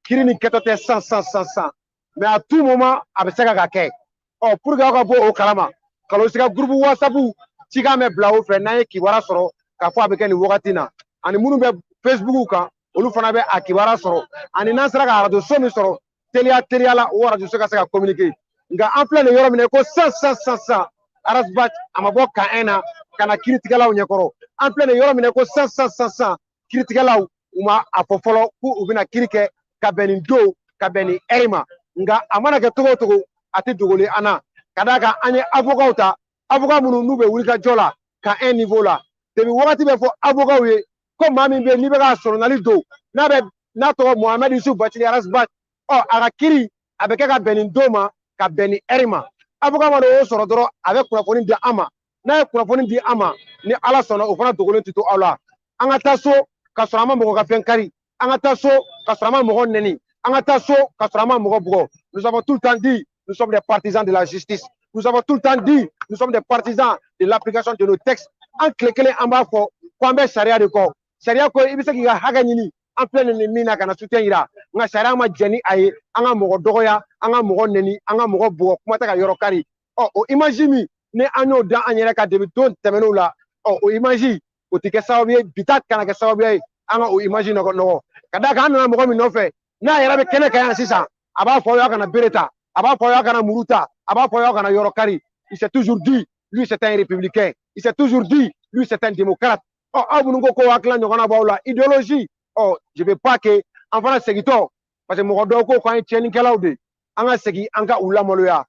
kiiri nin kɛtɔ tɛ san san san san, mais à tout moment a bɛ se ka kɛ. Ɔ, pour que aw ka bɔ o kalama, Kalosika groupe WhatsApp cikan bɛ bila o fɛ n'an ye kibaruya sɔrɔ k'a fɔ a bɛ kɛ nin wagati in na, ani minnu bɛ Facebook kan, olu fana bɛ a kibaruya sɔrɔ, ani n'an sera ka arajo so min sɔrɔ teliya teliya la, o arajo so ka se ka communiquer. Nka an filɛ nin yɔrɔ min na ko san san san san, Ras Bath a ma bɔ camp 1 na ka na kiiritigɛlaw ɲɛkɔrɔ. An filɛ nin yɔrɔ min na ko san san san san, kiiritigɛlaw u ma a fɔ fɔlɔ k'u bɛna kiiri kɛ ka bɛn nin don, ka bɛn nin ɛri ma. Nka a mana kɛ cogo o cogo, a tɛ dogolen an na, ka d'a kan an ye avocat ta, avocat minnu n'u bɛ wulikajɔ la camp 1 niveau la. Depuis wagati bɛ fɔ avocat ye ko maa min bɛ yen n'i bɛ ka sɔrɔnali don, n'a bɛ n'a tɔgɔ Mohamed Youssouf Bathily Ras Bath, ɔ, a ka kiiri a bɛ kɛ ka bɛn nin don ma, ka bɛn nin ɛri ma. Avocat mana o sɔrɔ dɔrɔn, a bɛ kunnafoni di an ma. N'a ye kunnafoni di an ma, ni Ala sɔnna, o fana dogolen tɛ to aw la. An ka taa so ka sɔrɔ an ma mɔgɔ ka fɛn kari, an ka taa so ka sɔrɔ an ma mɔgɔ nɛni, an ka taa so ka sɔrɔ an ma mɔgɔ bugɔ. Nous avons tout le temps dit, nous sommes des partisans de la justice. Nous avons tout le temps dit, nous sommes des partisans de l'application de nos textes. An tile kelen an b'a fɔ ko an bɛ sariya de kɔ. Sariya ko i bɛ se k'i ka hakɛ ɲini. An filɛ nin min na ka na soutien yira, nka sariya ma jɛn ni a ye an ka mɔgɔ dɔgɔya, an ka mɔgɔ nɛni, an ka mɔgɔ bugɔ, kuma tɛ ka yɔrɔ kari. Ɔ, o image min ni an y'o da an yɛrɛ kan depuis don tɛmɛnenw la, ɔ, o image o tɛ kɛ sababu ye bi ta kana kɛ sababu ye an ka o image nɔgɔ nɔgɔ. Ka d'a kan an nana mɔgɔ min nɔfɛ, n'a yɛrɛ bɛ kɛnɛ kan yan sisan, a b'a fɔ aw ye aw kana bere ta, a b'a fɔ aw ye aw kana muru ta, a b'a fɔ aw ye aw kana yɔrɔ kari. Il s'est toujours dit, lui, c'est un républicain. Il s'est toujours dit, lui, c'est un démocrate. Ɔ, aw minnu ko ko hakilina ɲɔgɔnna b'aw la, idéologie, ɔ, je veux pas que an fana segintɔ, parce que mɔgɔ dɔw ko k'an ye tiɲɛnikɛlaw de, an ka segin an ka u lamaloya.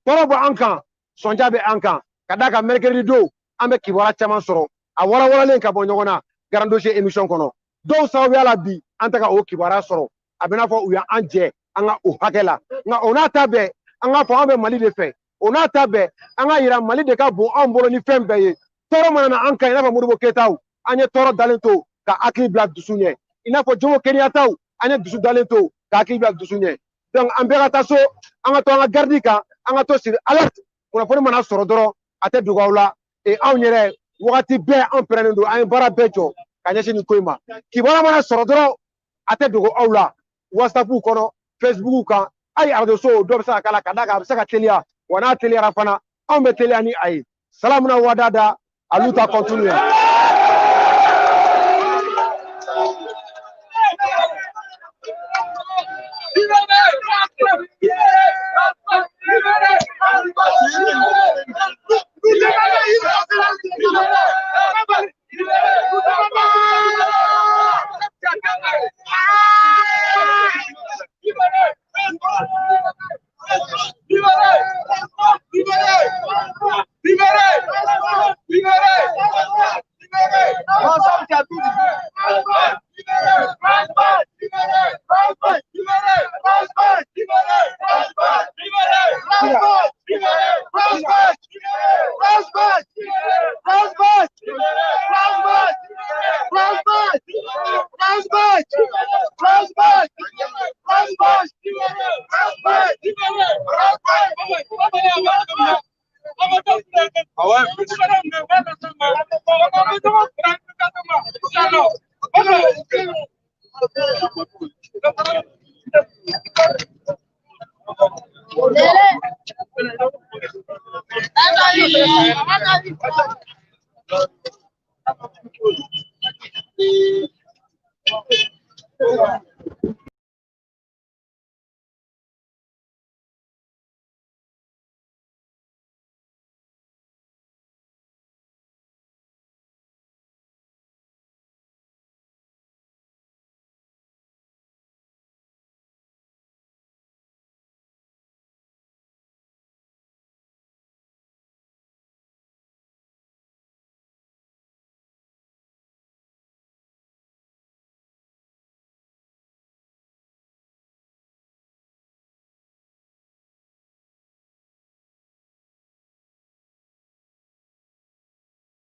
Tɔɔrɔ bɛ an kan, sɔnja bɛ an kan, ka d'a kan mercredi don an bɛ kibaruya caman sɔrɔ a walawalalen ka bɔ ɲɔgɔn na Grand Dossier émission kɔnɔ. Dɔw sababuya la bi an tɛ ka o kibaruya sɔrɔ, a bɛ n'a fɔ u y'an jɛ an ka o hakɛ la. Nka o n'a ta bɛɛ, an k'a fɔ an bɛ Mali de fɛ. O n'a ta bɛɛ, an ka yira Mali de ka bon anw bolo ni fɛn bɛɛ ye. Tɔɔrɔ mana na an kan, i n'a fɔ Modibo Keyitaw, an ye tɔɔrɔ dalen to ka hakili bila dusu ɲɛ, i n'a fɔ Jomo Kenyattaw, an ye dusu dalen to ka hakili bila dusu ɲɛ. Donc an bɛɛ ka taa so, an ka to an ka garidi kan, an ka to sur alerte. Kunnafoni mana sɔrɔ dɔrɔn, a tɛ dogo aw la. E anw yɛrɛ wagati bɛɛ anw pɛrɛnnen don, an ye baara bɛɛ jɔ ka ɲɛsin nin ko in ma. Kibaruya mana sɔrɔ dɔrɔn, a tɛ dogo aw la, WhatsApp kɔnɔ, Facebook kan, hali arajo so dɔw bɛ se ka k'a la, ka d'a kan a bɛ se ka teliya. Wa n'a teliyara fana, anw bɛ teliya ni a ye. Salamuna wadada, aluta continue.